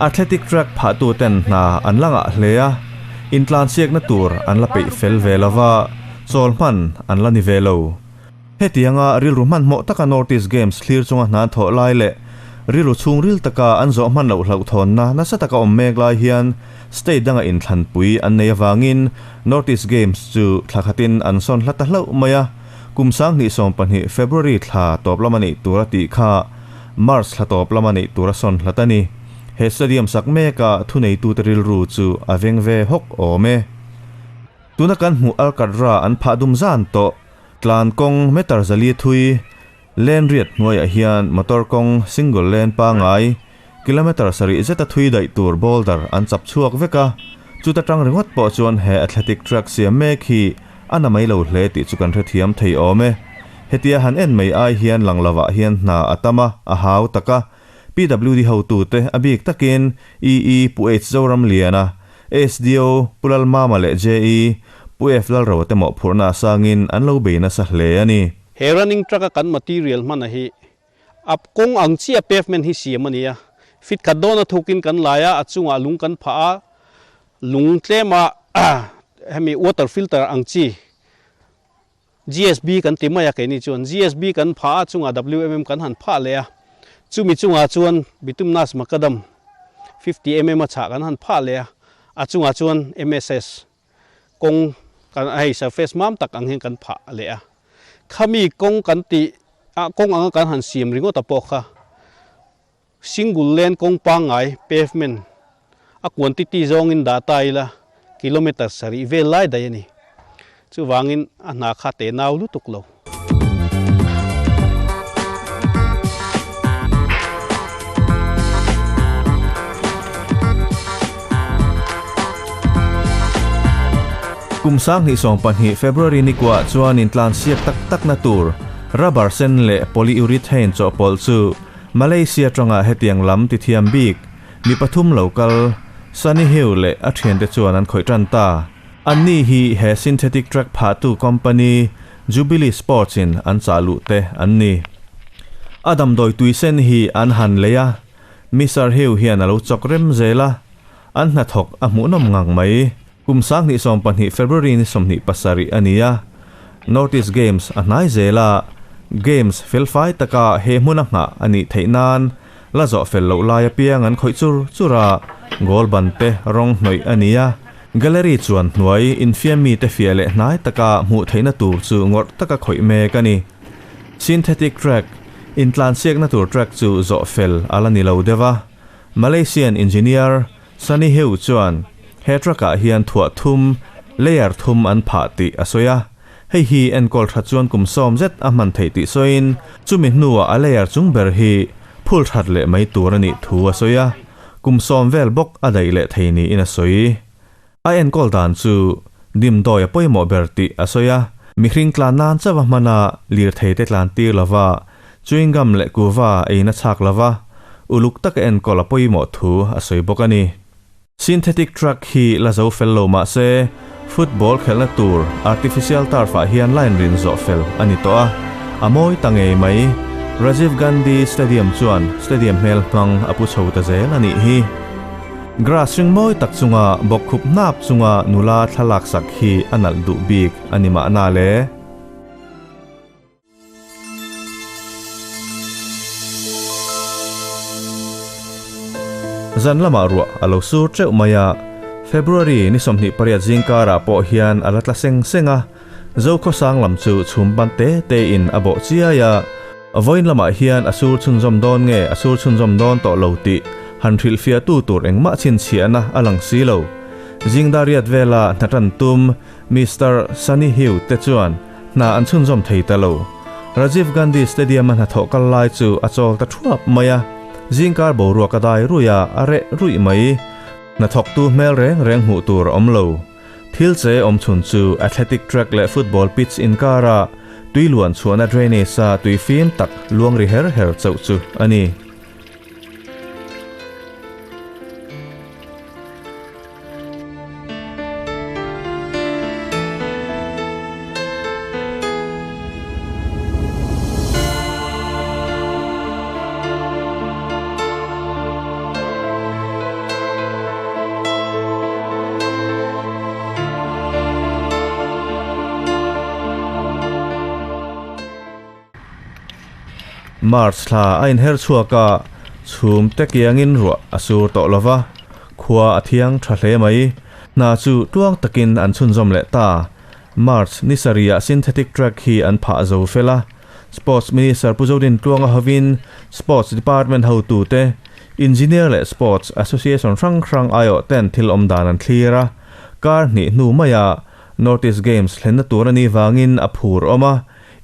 Athletic track phahtu ten hna an la ngah hle a, intlansiakna tur an la peih fel ve lo va, chawl hman an la ni ve lo. Hetianga rilru hmanhmawh taka North East Games thlir chunga hna thawh lai leh rilru chhungril taka an zawh hman loh hlauhthawnna nasa taka awm mek lai hian state danga inthlanpui an nei avangin North East Games chu thla khatin an sawn hla ta hlauh mai a, kum 2012 February thla tawp lama neih tur a tih kha March thla tawp lama neih tur a sawn hlat a ni. He stadium sak meka thuneitute rilru chu a veng ve hawk awm e. Tuna kan hmuh Alkadra an phah dum zan tawh. Tlan kawng meter zali thui lane riat hnuaiah hian motor kawng single lane pangngai kilometer sarih zeta thui daih tur boulder an chap chhuak vek a, chuta tang ringawt pawh chuan he athletic track siam mek hi a na mai lo hle tih chu kan hrethiam thei awm e. Hetia han en mai ai hian lang lovah hian hna a tam a, a hau tak a, PWD hotute a bik takin EE Pu H Zoramliana, SDO, Pu Lalmama leh JE, Pu F Lalro te mawhphurhna a sangin an lo bei nasa hle a ni. He running track a kan material hman a hi a kawng ang chiah pavement hi siam a ni a, fit khat dawn a thukin kan lai a, a chungah lung kan phah a, lung tlema hemi water filter ang chi GSB kan ti mai a keini chuan GSB kan phah a chungah WMM kan han phah leh a, chumi chungah chuan Bitumnas Macadam 50 mm a chhah kan han phah leh a, a chungah chuan MSS kawng kan hei surface mam tak ang hian kan phah leh a, khami kawng kan tih ah kawng anga kan han siam ringawt a pawh kha single lane kawng pangngai pavement a quantity zawngin dah ta ila kilometer sarih vel lai daih a ni. Chuvangin a hna kha teh nau lutuk lo. Kum 2012 February ni kuah chuan intlansiak tak takna tur rubber sen leh polyurethane chawhpawlh chu Malaysia tanga hetiang lam ti thiam bik mi pathum lo kal Sunny Hill leh a thiante chuan an khawih tan ta. Anni hi he synthetic track phahtu company Jubilee Sports in an chah luh te an ni. A damdawi tui sen hi an han lei a, Mister Hill hian a lo chawk rem zel a, an hnathawk a hmuhnawm ngang mai. Kum 2012 February ni 27 a ni a, North East Games a hnai zel a, Games felfai taka he hmuna nghah a nih theih nan la zawh fel loh lai apiang an khawih chur chur a, goal ban te rawng hnawih a ni a, gallery chuan hnuai infiam mite fiah leh hnai taka hmuh theihna tur chu ngawrh taka khawih mek a ni. Synthetic track, intlansiakna tur track chu zawh fel a la ni lo deuh a, Malaysian engineer Sunny Hill chuan he truck ah hian thuah thum, layer thum an phah tih a sawi a. Hei hi enkawl tha chuan kum sawm zet a hman theih tih sawiin chumi hnuah a layer chung ber hi phul that leh mai tur a nih thu a sawi a, kum sawm vel bawk a daih leh thei niin a sawi. A enkawl dan chu dimdawi a pawimawh ber tih a sawi a, mihring tlan nan chauh a hman a, lirthei te tlan tir lova, chewing gum leh kuva ei na chhak lova, uluk taka enkawl a pawimawh thu a sawi bawk a ni. Synthetic track hi la zo fel lo mah se, football khelhna tur artificial turf ah hian line rin zawh fel a ni tawh a, a mawi ta ngei mai. Rajiv Gandhi Stadium chuan stadium hmel hmang a pu chho ta zel a nih hi. Grass hring mawi tak chunga bawkkhup hnap chunga nula thlalak sak hi a nalh duh bik a ni mahna le. Zan lamah ruah a lo sur teuh mai a, February ni 28 zingkarah pawh hian a la tla seng seng a, Zokhawsang lam chu chhum ban te te in a bawh chiai a, vawiin lamah hian a sur chhunzawm dawn nge a sur chhunzawm dawn tawh lo tih han hrilhfiah tu tur engmah chhinchhiahna a lang si lo. Zingdariat vela hna tan tum Mister Sunny Hiu te chuan hna an chhunzawm thei ta lo. Rajiv Gandhi Stadium-a hnathawh kal lai chu a chawl ta thuap mai a, zingkar boruak a dai ruih a, a reh ruih mai. Hnathawktu hmel reng reng hmuh tur a awm lo. Thil che awm chhun chu athletic track leh football pitch inkara tui luan chhuahna drainage-a tui fim tak luang ri her her chauh chu a ni. March thla a inher chhuak a, chhum te kiangin ruah a sur tawh lo va, khua a thiang tha hle mai. Hna chu tluang takin an chhunzawm leh ta. March ni sarihah synthetic track hi an phah zo fel a, Sports Minister Pu Zodin Tluanga hovin Sports Department hotute, Engineer leh Sports Association hrang hrang aiawh ten thil awm dan an thlir a, kar hnih hnu maia North East Games thlenna tur a nih vangin a phur awm a,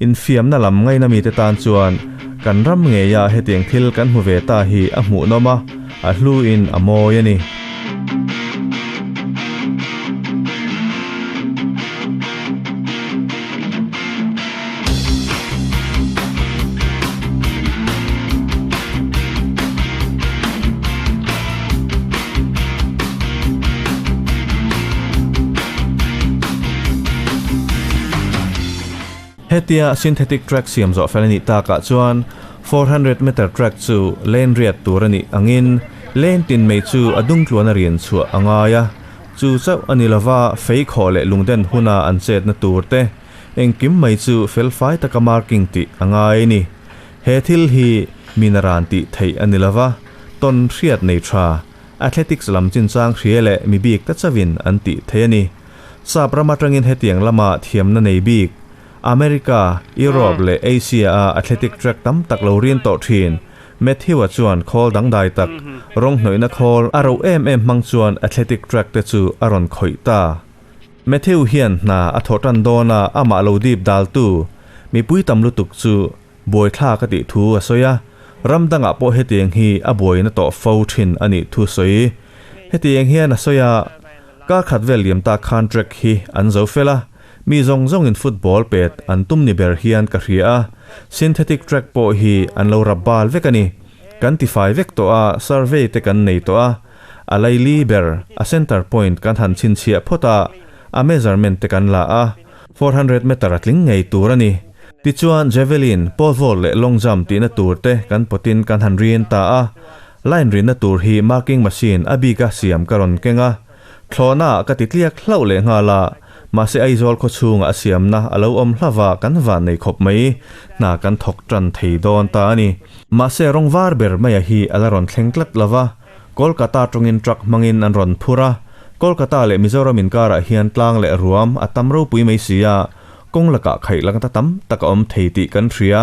infiamna lam ngaina mite tan chuan kan ram ngeia hetiang thil kan hmu ve ta hi a hmuhnawm a, a hluin a mawi a ni. Hetia synthetic track siam zawh fel a nih takah chuan 400 meter track chu lane riat tur a nih angin lane tin mai chu a dungtluan a rian chhuah a ngai a, chu chauh a ni lova fei khawh leh lungden huna an chetna tur te Engkim mai chu felfai taka marking tih a ngai a ni. He thil hi min a ran tih theih a ni lova, tawn hriat nei tha, athletics lam chinchang hria leh mi bik ta chauhin an tih theih a ni. Sap ram atangin hetiang lama thiamna nei bik, America, Europe leh Asia-a athletic track tam tak lo rin tawh thin, Matthew-a chuan khawl dangdai tak, rawng hnawihna khawl a roh em em hmang chuan athletic track te chu a rawn khawih ta. Matthew hian hna a thawh tan dawn a, amah lo dip daltu mipui tam lutuk chu buaithlak a tih thu a sawi a, ram dangah pawh hetiang hi a buaina tawh fo thin a nih thu sawi. Hetiang hian a sawi a, Kar khat vel liam ta khan track hi an zo fel a, mi zawng zawngin football pet an tum ni ber hian ka hria a, synthetic track pawh hi an lo rap bal vek a ni. Kan tifai vek tawh a, survey te kan nei tawh a, A laili ber, a center point kan han chhinchhiah phawt a, a measurement te kan la a, 400 meter a tling ngei tur a ni. Tichuan javelin, pole vault leh long jump tihna tur te kan pawtin kan han rin ta a. Line rinna tur hi marking machine a bika siam ka rawn keng a. Thlawhna ah ka ti tliak hlauh leh nghal a, mahse Aizawl khaw chhungah a siamna a lo awm hlauh a kan van nei khawp mai, hna kan thawk tan thei dawn ta a ni. Mahse rawng var ber maia hi a la rawn thleng tlat lo va. Kolkata tawngin truck hmangin an rawn phur a, Kolkata leh Mizoram inkarah hian tlang leh ruam a tam ropui mai si a, kawng lakah khaih lang ta tam tak a awm thei tih kan hria.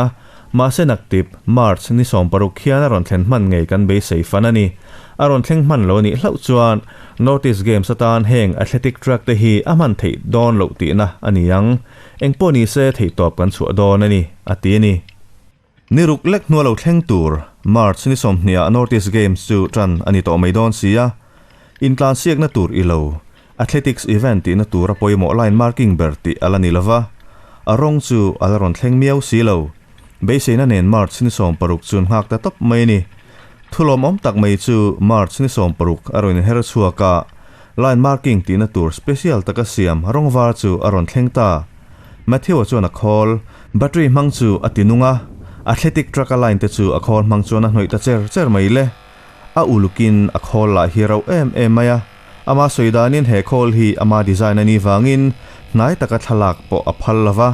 Mahse naktip, March ni 60 hian a rawn thlen hman ngei kan beisei fan a ni. A rawn thleng hman lo nih hlauh chuan North East Games atan heng athletic track te hi a hman theih dawn loh tihna a ni ang. Engpawh ni se theihtawp kan chhuah dawn a ni, a ti a ni. Ni ruk lek hnua lo thleng tur March ni 20 ah North East Games chu tan a ni tawh mai dawn si a. Intlansiakna tur i lo, athletics event tihna tura pawimawh line marking ber tih a la ni lova, a rawng chu a la rawn thleng miau si lo. Beiseina nen March ni 60 chuan nghak ta tawp mai a ni. Thulawmawm tak mai chu March ni 60 a rawn inher chhuak a, line marking tihna tur special taka siam rawng var chu a rawn thleng ta. Matthew-a chuan a khawl, battery hmang chu a ti nung a, athletic truck-a line te chu a khawl hmang chuan a hnawih ta cher cher mai le. A ulukin a khawl lah hi rauh em em mai a, ama sawi danin he khawl hi ama design a nih vangin hnai taka thlalak pawh a phal lo va,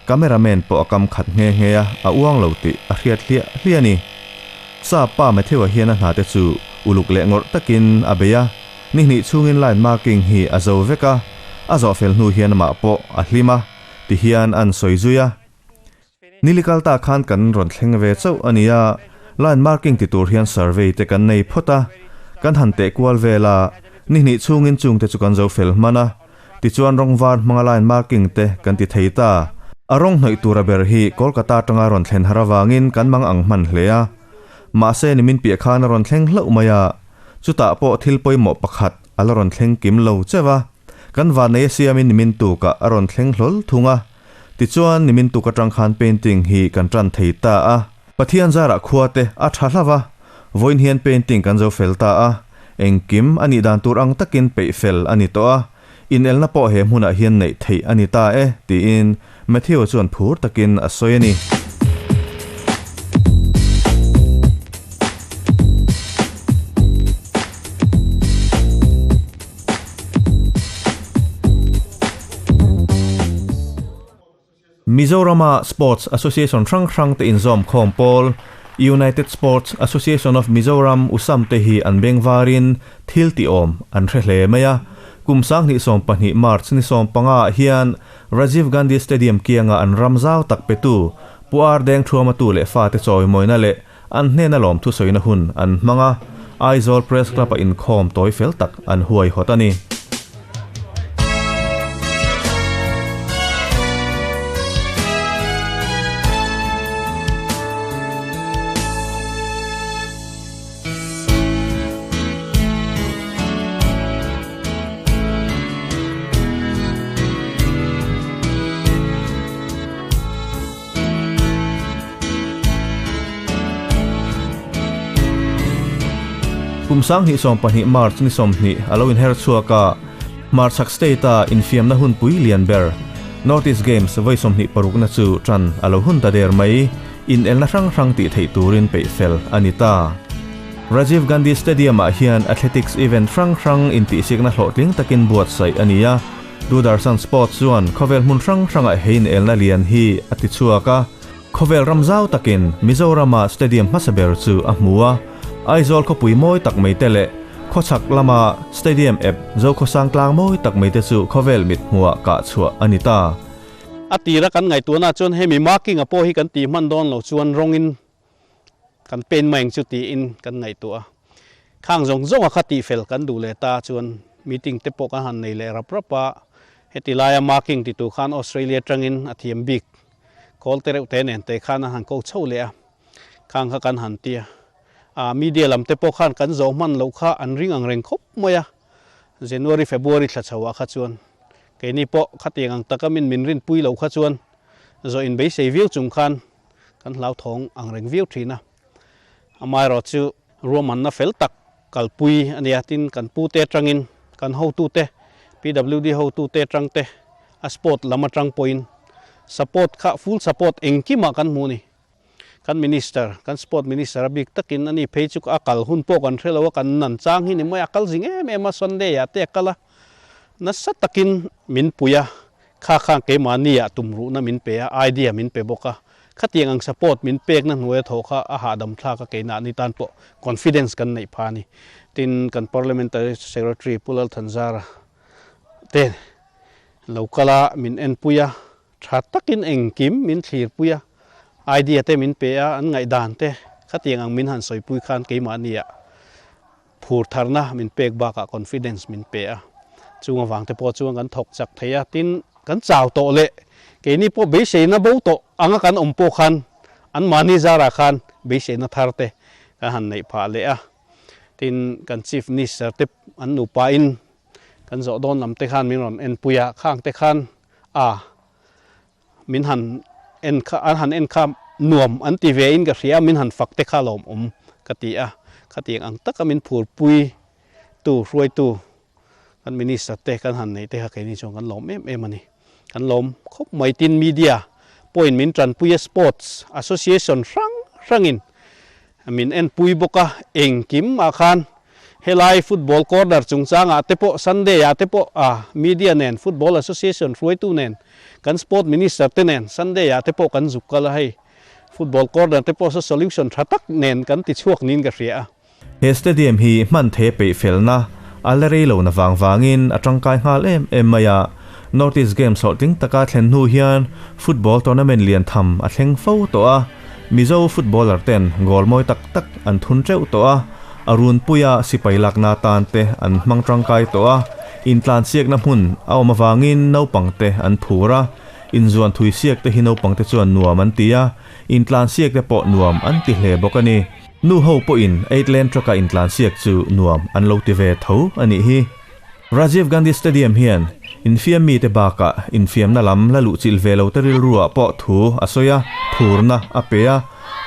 cameraman pawh a kam khat nghe nghe a, a uang lo tih a hriat hliah hliah a ni. Sa pa Matthew-a hian a hnate chu uluk leh ngawrh takin a bei a, ni hnih chhungin line marking hi a zo vek a, a zawh fel hnu hian amah pawh a hlim a, tihian an sawi zui a. Nili kal ta khan kan rawn thleng ve chauh a ni a, line marking ti tur hian survey te kan nei phawt a, kan han teh kual vel a, ni hnih chhungin chung te chu kan zo fel hman a, tichuan rawng var hmanga line marking te kan ti thei ta. A rawng hnawih tura ber hi Kolkata atanga rawn thlen har avangin kan mang ang hman hle a, mahse nimin piah khan a rawn thleng hlauh mai a, chutah pawh thil pawimawh pakhat a la rawn thleng kim lo cheuh a, kan vannei a siamin nimin tukah a rawn thleng hlawl thung a. Tichuan, nimin tuk atang khan painting hi kan tan thei ta a. Pathian zarah khua te a tha hlauh a, vawiin hian painting kan zo fel ta a. Engkim a nih dan tur ang takin peih fel a ni tawh a, inelna pawh he hmunah hian neih theih a ni ta e, tiin Matthew chuan phur takin a sawi a ni. Mizorama Sports Association hrang hrang te inzawm khawm pawl, United Sports Association of Mizoram, USAM, te hi an beng varin thil tih awm an hre hle mai a. Kum 2012 March ni 15 ah hian Rajiv Gandhi Stadium kianga an ram zau tak petu Pu Ar Deng Thuamatu leh fate chawimawina leh An hnena lawmthu sawina hun an hmang a, Aizawl Press Club-a inkhawm tawi fel tak an huaihawt a ni. Kum 2020 March ni 20 a lo inher chhuak a, Hmarchhak State-a infiamna hunpui lian ber North East Games vawi 26 na chu tan a lo hun ta der mai, inelna hrang hrang tih theih turin peih fel a ni ta. Rajiv Gandhi Stadium-ah hian athletics event hrang hrang intihsikna hlawhtling takin buatsaih a ni a, Doordarshan Sports chuan khawvel hmun hrang hrangah he inelna lian hi a ti chhuak a, khawvel ram zau takin Mizorama stadium hmasa ber chu a hmu a, Aizawl khawpui mawi tak mai te leh khawchhak lama stadium ep Zokhawsang tlang mawi tak mai te chu khawvel mit hmuhah kah chhuah a ni ta. A tira kan ngaihtuahna chuan hemi marking a pawh hi kan tih hman dawn lo chuan rawngin kan pen mai ang chu tiin kan ngaihtuah a. Khang zawng zawnga kha tihfel kan duh leh ta chuan meeting te pawh kan han nei leh rap rap a, heti laia marking ti tur khan Australia atangin a thiam bik kawl te reuh te nen te khan an han ko chho leh a, khang kha kan han ti a. Ah media lam te pawh khan kan zawh hman loh kha an ring ang reng khawp mai a, January February thla chho ah kha chuan keini pawh khatiang ang taka min min rinpui loh kha chuan zawh inbeisei viau chung khan kan hlauthawng ang reng viau thin a, amaherawh chu ruahmanna fel tak kalpui a nia tin kan pute atangin kan hotute PWD hotute atang te a sport lam atang pawhin support kha full support engkimah kan hmu a ni. Kan minister kan sport minister a bik takin ani phei chu a kal hun pawh kan hre lo a kan nan chang hi ni mai a kal zing em em a Sunday ah te a kal a nasa takin min pui a. Kha khan keimahni ah tumruhna min pe a, idea min pe bawk a. Khatiang ang support min pekna hnuaia thawh kha a hahdam thlak a keinahni tan pawh confidence kan neih pha a ni. Tin, kan Parliamentary Secretary Pu Lalthanzara te lo kal a, min enpui a, tha takin engkim min thlirpui a. Idea te min pe a, an ngaihdan te khatiang ang min han sawipui khan keimahnia phur tharna min pek bakah confidence min pe a. Chung avang te pawh chuan kan thawk chak thei a, tin kan chau tawh leh keini pawh beiseina bo tawh anga kan awm pawh khan anmahni zarah khan beiseina thar te kan han neih phah leh a. Tin kan Chief Minister te an nupain kan zawh dawn lam te khan min rawn enpui a, khang te khan a min han en kha an han en kha nuam an ti ve in ka hria a, min han fak te kha lawmawm ka ti a, khatiang ang taka min phurpui tu hruaitu kan minister te kan han neih te kha keini chuan kan lawm em em a ni. Kan lawm khawp mai tin media pawhin min tanpui a sports association hrang hrangin min enpui bawk a, engkim ah khan helai football corner chungchangah te pawh Sunday ah te pawh ah media nen football association hruaitu nen kan sport minister te nen Sunday ah te pawh kan zuk kal a hei football corner te pawh saw solution tha tak nen kan ti chhuak niin ka hria a. He stadium hi hman thei peih felna a la rei lo na vang vangin a tangkai nghal em em mai a, North East Games hlawhtling taka thlen hnu hian football tournament lian tham a thleng fo tawh a, Mizo footballer ten goal mawi tak tak an thun teuh tawh a, a runpuia sipai lakna tan te an hmang tangkai tawh a, intlansiakna hmun a awm avangin naupang te an phur a, inzuan thui siak te hi naupang te chuan nuam an ti a, intlansiak te pawh nuam an ti hle bawk a ni. Nu ho pawhin eight lane truck-a intlansiak chu nuam an lo ti ve tho a nih hi. Rajiv Gandhi Stadium hian infiam mite bakah infiamna lam la luhchilh ve lo te rilruah pawh thu a sawi a, phurna a pe a.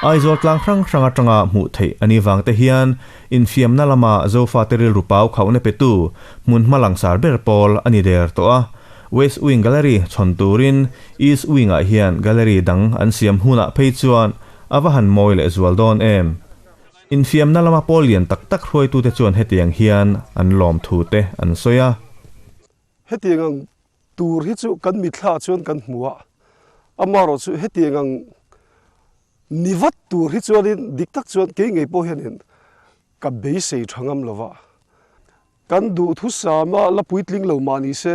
Aizawl tlang hrang hrang atanga hmuh theih a nih vang te hian infiamna lama Zofate rilru pau khauhna petu hmun hma langsar ber pawl a ni der tawh a. West Wing Gallery chhawn turin East Wing-ah hian gallery dang an siam hunah phei chuan A va han mawi leh zual dawn em? Infiamna lama pawl lian tak tak hruaitute chuan hetiang hian an lawm thu te an sawi a. Hetiang ang tur hi chu kan mitthla chuan kan hmu a, amaherawh chu hetiang ang ni vat tur hi chuanin dik tak chuan kei ngei pawh hianin ka beisei tha ngam lo va. Kan duhthusama la puitling lo mah ni se,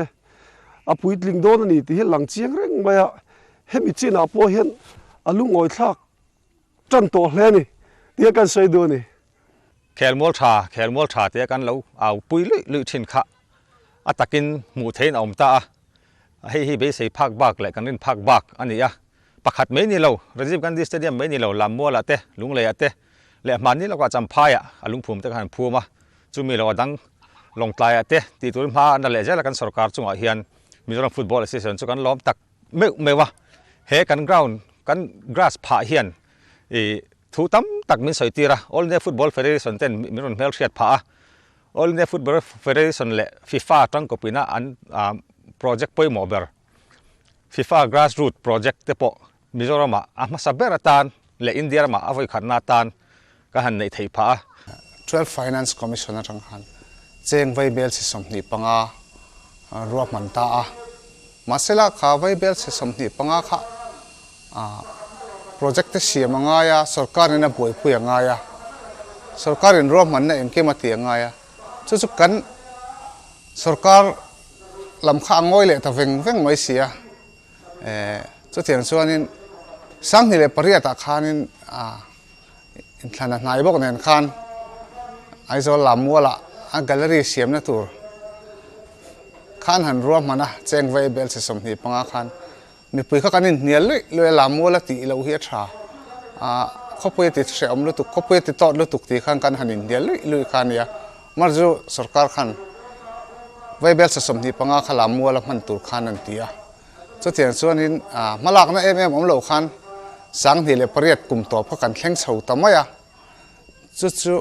a puitling dawn a ni tih hi lang chiang reng mai a, hemi chinah pawh hian a lungawi thlak tan tawh hle a ni tih kan sawi duh a ni. Khelmual tha, khelmual tha tia kan lo au pui luih luih thin kha a takin hmuh theihin a awm ta a, hei hi beisei phak bak leh kan rin phak bak a ni a, pakhat mai ni lo, Rajiv Gandhi Stadium mai ni lo, Lammualah te, Lungleiah te leh hmanni lawkah Champhaiah a lungphum te kha han phum a, Chumi lo a dang Lawngtlaiah te tih turin hma na leh zela kan sorkar chungah hian Mizoram Football Association chu kan lawm tak meuh meuh a. He kan ground kan grass phah hian ih thu tam tak min sawi tir a, All India Football Federation ten min rawn hmelhriat phah a. All India Football Federation leh FIFA tangkawpina an project pawimawh ber FIFA Grass Root Project te pawh Mizoramah a hmasa ber atan leh India ramah a vawikhatna atan ka han neih theih phah a. 12 Finance Commission atang khan cheng vaibel chhe 25 ruahman ta a, mahsela kha vaibel chhe 25 kha project te siam a ngai a, sorkarin a buaipui a ngai a, sorkarin ruahmanna engkim a ti a ngai a, chu chu kan sorkar lam kha a ngawi leh ta veng veng mai si a. Chutiang chuanin 2008 ah khanin inthlan a hnai bawk nen khan Aizawl Lammualah a gallery siamna tur khan han ruahman a, cheng vei bel chhe 25 khan mipui kha kan inhnial luih luih a, Lammuala tih loh hi a tha, khawpui a ti hrehawm lutuk, khawpui a ti tawt lutuk tih khan kan han inhnial luih luih kha a nia. Mar chu sorkar khan vaibel sa 25 kha Lammuala hman tur khan an ti a. Chutiang chuanin hmalakna em em awm loh khan 2008 kum tawp kha kan thleng chho ta mai a. Chu chu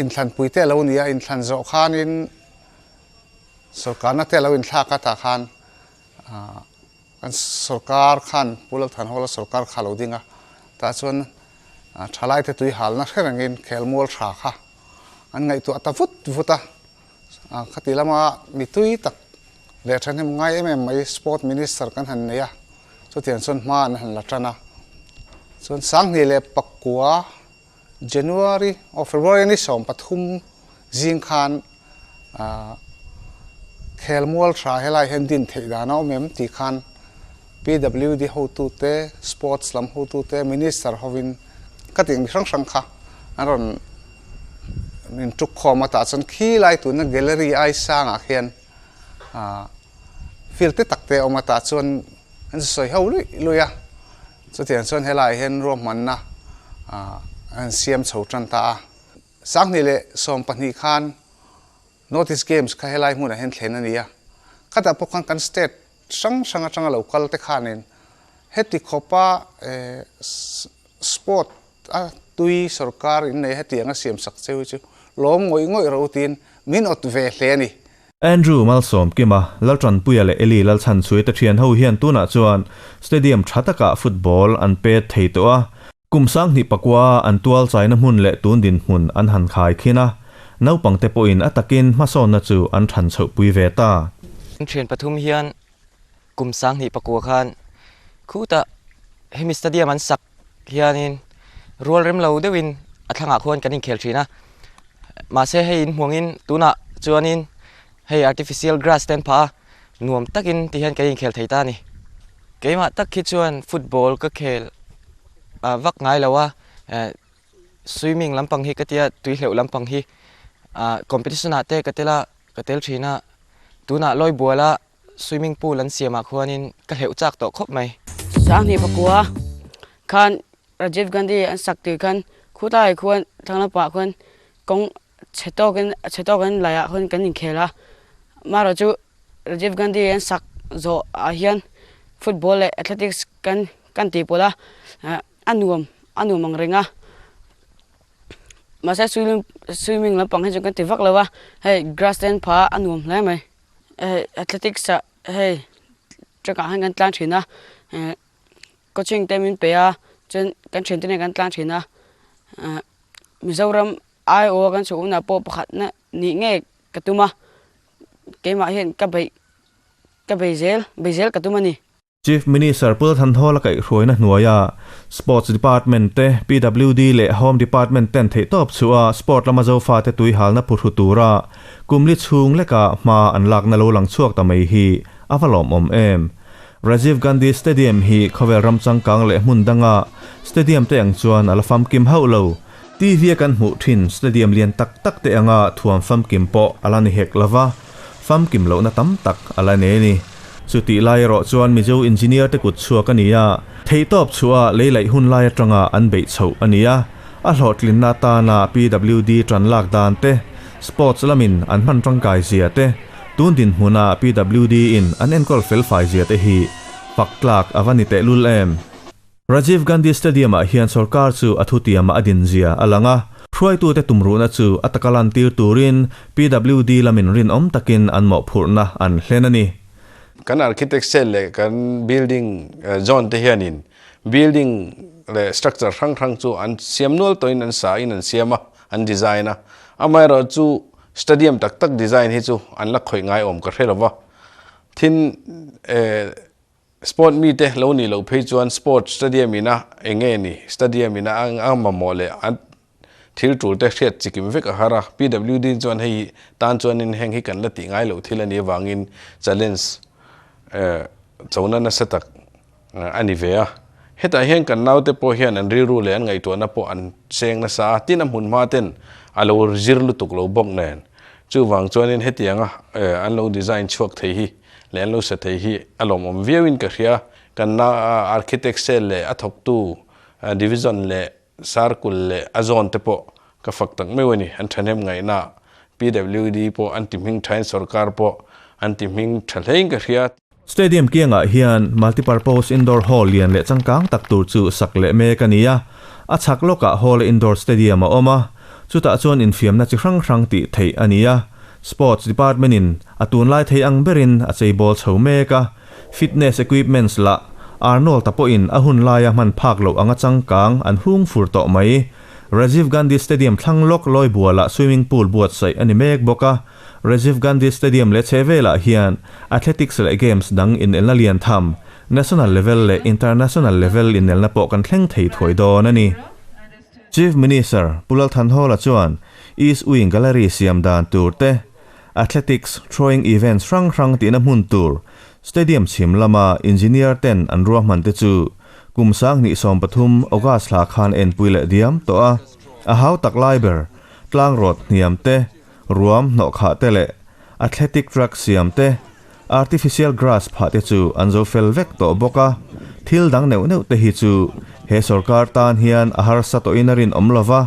inthlanpui te a lo ni a, inthlan zawh khanin sorkarna te a lo inthlak a tah khan kan sorkar khan Pu Lalthanhawla sorkar kha a lo ding a. Tah chuan Thalaite tui halna hre rengin khelmual tha kha an ngaihtuah ta vut vut a, khati lama mi tui tak leh thahnem ngai em em mai Sport Minister kan han nei a, chutiang chuan hma an han la tan a. Chuan 2009 January aw February ni 13 zing khan khelmual tha helai hian din theih dan a awm em tih khan. PWD hotute, Sports lam hotute, Minister hovin ka tih mi hrang hrang kha an rawn min tuk khawm a, tah chuan khi lai tuna gallery ai sangah khian field te tak te a awm a, tah chuan an sawi ho luih luih a, chutiang chuan helaiah hian ruahmanna an siam chho tan ta a. 2012 khan North East Games kha helai hmunah hian thlen a ni a, khatah pawh khan kan state hrang hrang atanga lo kal te khanin heti khawpa sport a tui sorkar in nei hetiang a siam sak cheu hi chu lawm ngawih ngawih ro tiin min awt ve hle a ni. Andrew Malsawmkima, Laltanpuia leh Eli Lalchhanchhuai te thian ho hian tunah chuan stadium tha takah football an pet thei tawh a, Kum 2009 an tual chaina hmun leh tun dinhmun an han khai khin a, naupangte pawhin a takin hmasawnna chu an than chhohpui ve ta. Thian pathum hian kum 2009 khan khutah hemi stadium an sak hianin rual rem lo deuhin a thlangah khuan kan inkhel thin a, mahse hei inhmuangin tunah chuanin hei artificial grass te an phah a, nuam takin ti hian kan inkhel thei ta a ni. Keimah tak hi chuan football ka khel vak ngai lo a, swimming lampang hi ka tia tui hleuh lampang hi competition ah te ka tel a, ka tel thin a, tunah Lawibuala swimming pool an siamah khuanin ka hleuh chak tawh khawp mai. 2009 khan Rajiv Gandhi an sak tir khan khutlai khuan thlang lampah khuan kawng chhe tawkin chhe tawkin laiah khuan kan inkhel a, amaherawh chu Rajiv Gandhi an sak zawh ah hian football leh athletics kan kan tih pawlh a, a nuam a nuam ang reng a, mahse swimming swimming lampang hi chu kan ti vak lo a, hei grass te an phah a a nuam hle mai, hei athletics ah hei track ah hian kan tlang thin a, coaching te min pe a, chuan kan thiante nen kan tlang thin a, Mizoram aiawh a kan chhuah hunah pawh pakhatna nih nge ka tum a. Keimah hian ka beih ka bei zel bei zel ka tum a ni. Chief Minister Pu Thanhawla kaihhruaina hnuaia Sports Department te, PWD leh Home Department ten theihtawp chhuah a sport lama Zofate tuihalna phuhru tura kum li chhung leka hma an lakna lo lang chhuak ta mai hi a va lawmawm em. Rajiv Gandhi Stadium hi khawvel ram changkang leh hmun danga stadium te ang chuan a la famkim hauh lo. TV a kan hmuh thin stadium lian tak tak te anga thuam famkim pawh a la ni hek lova, famkim lohna tam tak a la nei a ni. Chutih lai erawh chuan Mizo engineer te kut chhuak a ni a, theihtawp chhuah lei laih hun lai atanga an beih chhoh a ni a, a hlawhtlinna atana PWD tan lak dan te, sports lamin an hman tangkai zia te, tun dinhmuna PWD in an enkawl felfai zia te hi fak tlak a va ni tehlul em. Rajiv Gandhi Stadium-ah hian sorkar chu a thutiamah a din zia a lang a, hruaitute tumruhna chu a taka lantir turin PWD lamin rinawm takin an mawhphurhna an hlen a ni. Kan architecture leh kan building zone te hianin building leh structure hrang hrang chu an siam nual tawhin an sa in an siam a, an design a. Amaherawhchu stadium tak tak design hi chu an la khawih ngai awm ka hre lova. Thin Sport mite lo nih loh phei chuan sport stadium ina eng nge ni, stadium ina a mamawh leh a thil tul te hriat chikim vek a har a. PWD chuan hei tan chuanin heng hi kan la tih ngai loh thil a nih avangin challenge chona nasa tak a ni ve a. Hetah hian kan naute pawh hian an rilru leh an ngaihtuahna pawh an seng nasa a, tin a hmun hma ten a lo zir lutuk lo bawk nen. Chuvang chuanin hetianga an lo design chhuak thei hi leh an lo sa thei hi a lawmawm viauin ka hria. Kan na architect cell leh a thawktu division leh circle leh a zone te pawh ka fak tak meuh a ni. An thahnem ngaihna PWD pawh an ti hming thain sorkar pawh an ti hming tha hlein ka hria. Stadium kiangah hian multipurpose indoor hall lian leh changkang tak tur chu sak leh mek a ni a. A chhak lawkah hall indoor stadium a awm a, chutah chuan infiamna chi hrang hrang tih theih a ni a. Sports Department in a tunlai thei ang berin a cheibawl chho mek a, fitness equipments lah Arnold ta pawhin a hun laia hman phak loh anga changkang an hung fur tawh mai. Rajiv Gandhi Stadium thlang lawk Lawibualah swimming pool buatsaih a ni mek bawk a, Rajiv Gandhi Stadium leh chhehvelah hian athletics leh games dang inelna lian tham, national level leh international level inelna pawh kan thleng thei thuai dawn a ni. Chief Minister Pu Lal Thanhawla chuan East Wing Gallery siam dan tur te, Athletics, Throwing Events hrang hrang tihna hmun tur, Stadium chhim lama engineer ten an ruahman te chu kum 2013 August thla khan enpui leh diam tawh a. A hau tak lai ber tlang rawt hniam te, ruam hnawh khah te leh athletic track siam te, artificial grass phah te chu an zo fel vek tawh bawk a. Thil dang neuh neuh te hi chu he sorkar tan hian a harsa tawhin a rinawm lo va,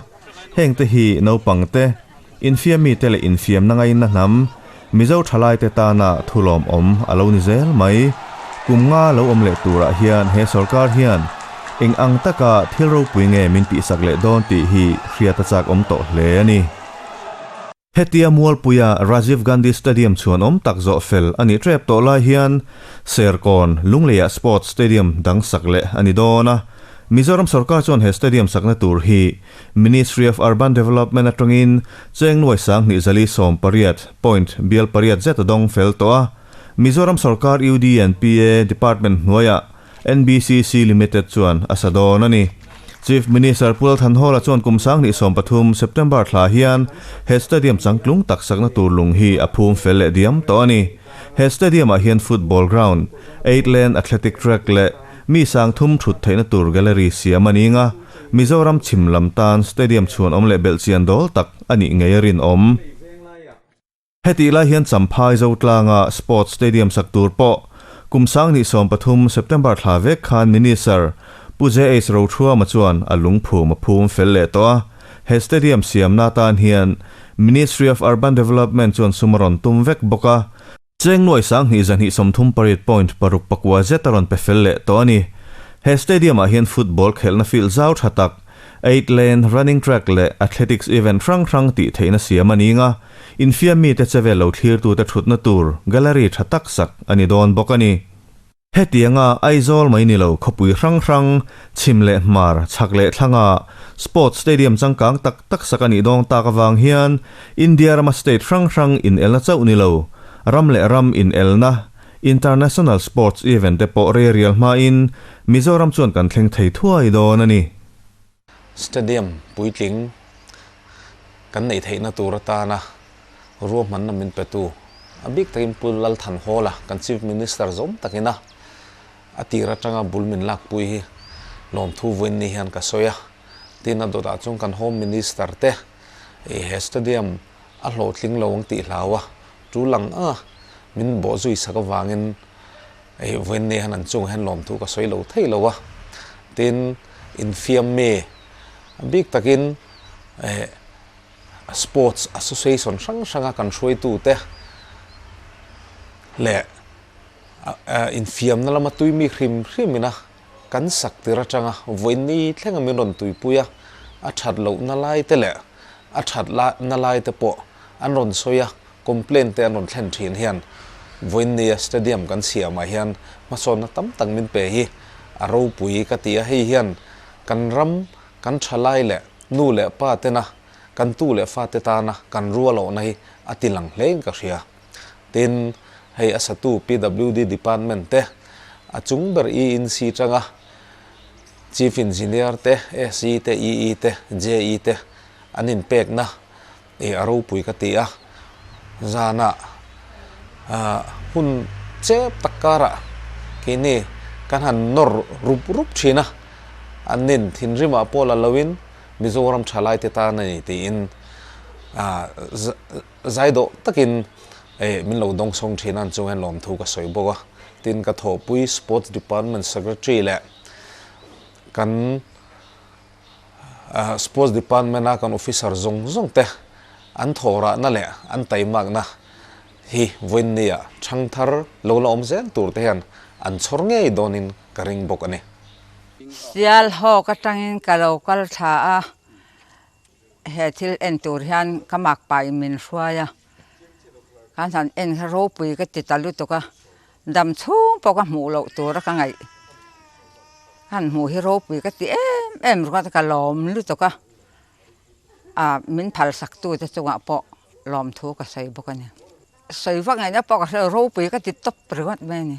heng te hi naupang te, Infiammi te leh infiamna ngaina hnam, Mizo thalaite tana thulawmawm a lo ni zel mai. Kum nga lo awm leh turah hian he sorkar hian eng ang taka thil ropui nge min tihsak leh dawn tih hi hriat a chak awm tawh hle a ni. Hetia Mualpuia Rajiv Gandhi Stadium chhuanawm tak zawh fel a nih tep tawh lai hian Serkawn, Lungleiah Sports Stadium dang sak leh a ni dawn a. Mizoram sorkar chuan he stadium sakna tur hi Ministry of Urban Development atangin cheng nuai 2018 point bial pariat zet a dawng fel tawh a. Mizoram sorkar UDNPA Department hnuaiah NBCC Limited chuan a sa dawn a ni. Chief Minister Pu Lalthanhawla chuan kum 2013 September thla hian he stadium changtlung tak sakna tur lung hi a phum fel leh diam tawh a ni. He stadium ah hian football ground, eight lane athletic track leh mi 3000 thut theihna tur gallery siam a ni nga. Mizoram chhim lam tan stadium chhuan awm leh belhchian dawl tak a nih ngei a rinawm. Hetih lai hian Champhai Zotlanga Sports Stadium sak tur pawh kum 2013 September thla vek khan Minister Pu JH Rothuama chuan a lungphum a phum fel leh tawh a. He stadium siamna atan hian Ministry of Urban Development chuan sum a rawn tum vek bawk a. Cheng nuai 2238 point paruk pakua zet a rawn pe fel leh tawh a ni. He stadium ah hian football khelhna field zau tha tak, eight lane running track leh athletics event hrang hrang tih theihna siam a ni nga, infiam mite chevel lo thlirtute thutna tur gallery tha tak sak a ni dawn bawk a ni. Hetianga Aizawl mai ni lo khawpui hrang hrang, chhim leh hmar, chhak leh thlanga sports stadium changkang tak tak sak a nih dawng tak avang hian India rama state hrang hrang inelna chauh ni lo, ram leh ram inelna, international sports event te pawh rei rial hmain Mizoram chuan kan thleng thei thuai dawn a ni. Stadium puitling kan neih theihna tur atana ruahmanna min petu a bik takin Pu Lalthanhawla kan Chief Minister zawm takina a tir atanga bul min lakpui hi lawmthu vawiin ni hian ka sawi a. Tin a dawtah chuan kan Home Minister te he stadium a hlawhtling lo ang tih hlau a, tul ang anga min bawhzui sak avangin vawiin ni hian an chungah hian lawmthu ka sawi lo thei lo a. Tin infiam mi a bik takin sports association hrang hranga kan hruaitute leh infiamna lama tui mi hrim hrim ina kan sak tir atanga vawiin ni thlenga min rawn tuipui a, a that lohna lai te leh a that na lai te pawh an rawn sawi a, complaint te an rawn thlen thin hian vawiin nia stadium kan siamah hian hmasawnna tam tak min pe hi a ropui ka ti a, hei hian kan ram kan thalai leh nu leh pa tena kan tu leh fa te tana kan rualawhna hi a ti lang hlein ka hria. Tin, hei a satu PWD department te a chung ber ENC tanga Chief Engineer te, SE te, EE te, JE te an inpekna i a ropui ka ti a. Zanah hun chep tak karah keini kan han nawr rup rup thin a, an nin thinrimah pawh la loin Mizoram thalaite tan a ni tiin zaidawh takin min lo dawngsawng thin a, an chungah hian lawmthu ka sawi bawk a. Tin, ka thawhpui Sports Department Secretary leh kan Sports Department a kan officer zawng zawng te an thawhrahna leh an taimakna hi vawiinnia thangthar lo la awm zel tur te hian an chhawr ngei dawnin ka ring bawk a ni. Sial hawk atangin ka lo kal tha a, he thil en tur hian ka makpa in min hruai a, kan han en kha ropui ka ti ta lutuk a, dam chhung pawh ka hmuh loh tura ka ngaih han hmuh hi ropui ka ti em em ringawt a, ka lawm lutuk a, ah min phal sak tu te chungah pawh lawmthu ka sawi bawk a ni. Sawi vak ngaihna pawh ka hre lo, ropui ka ti tawp ringawt mai a ni.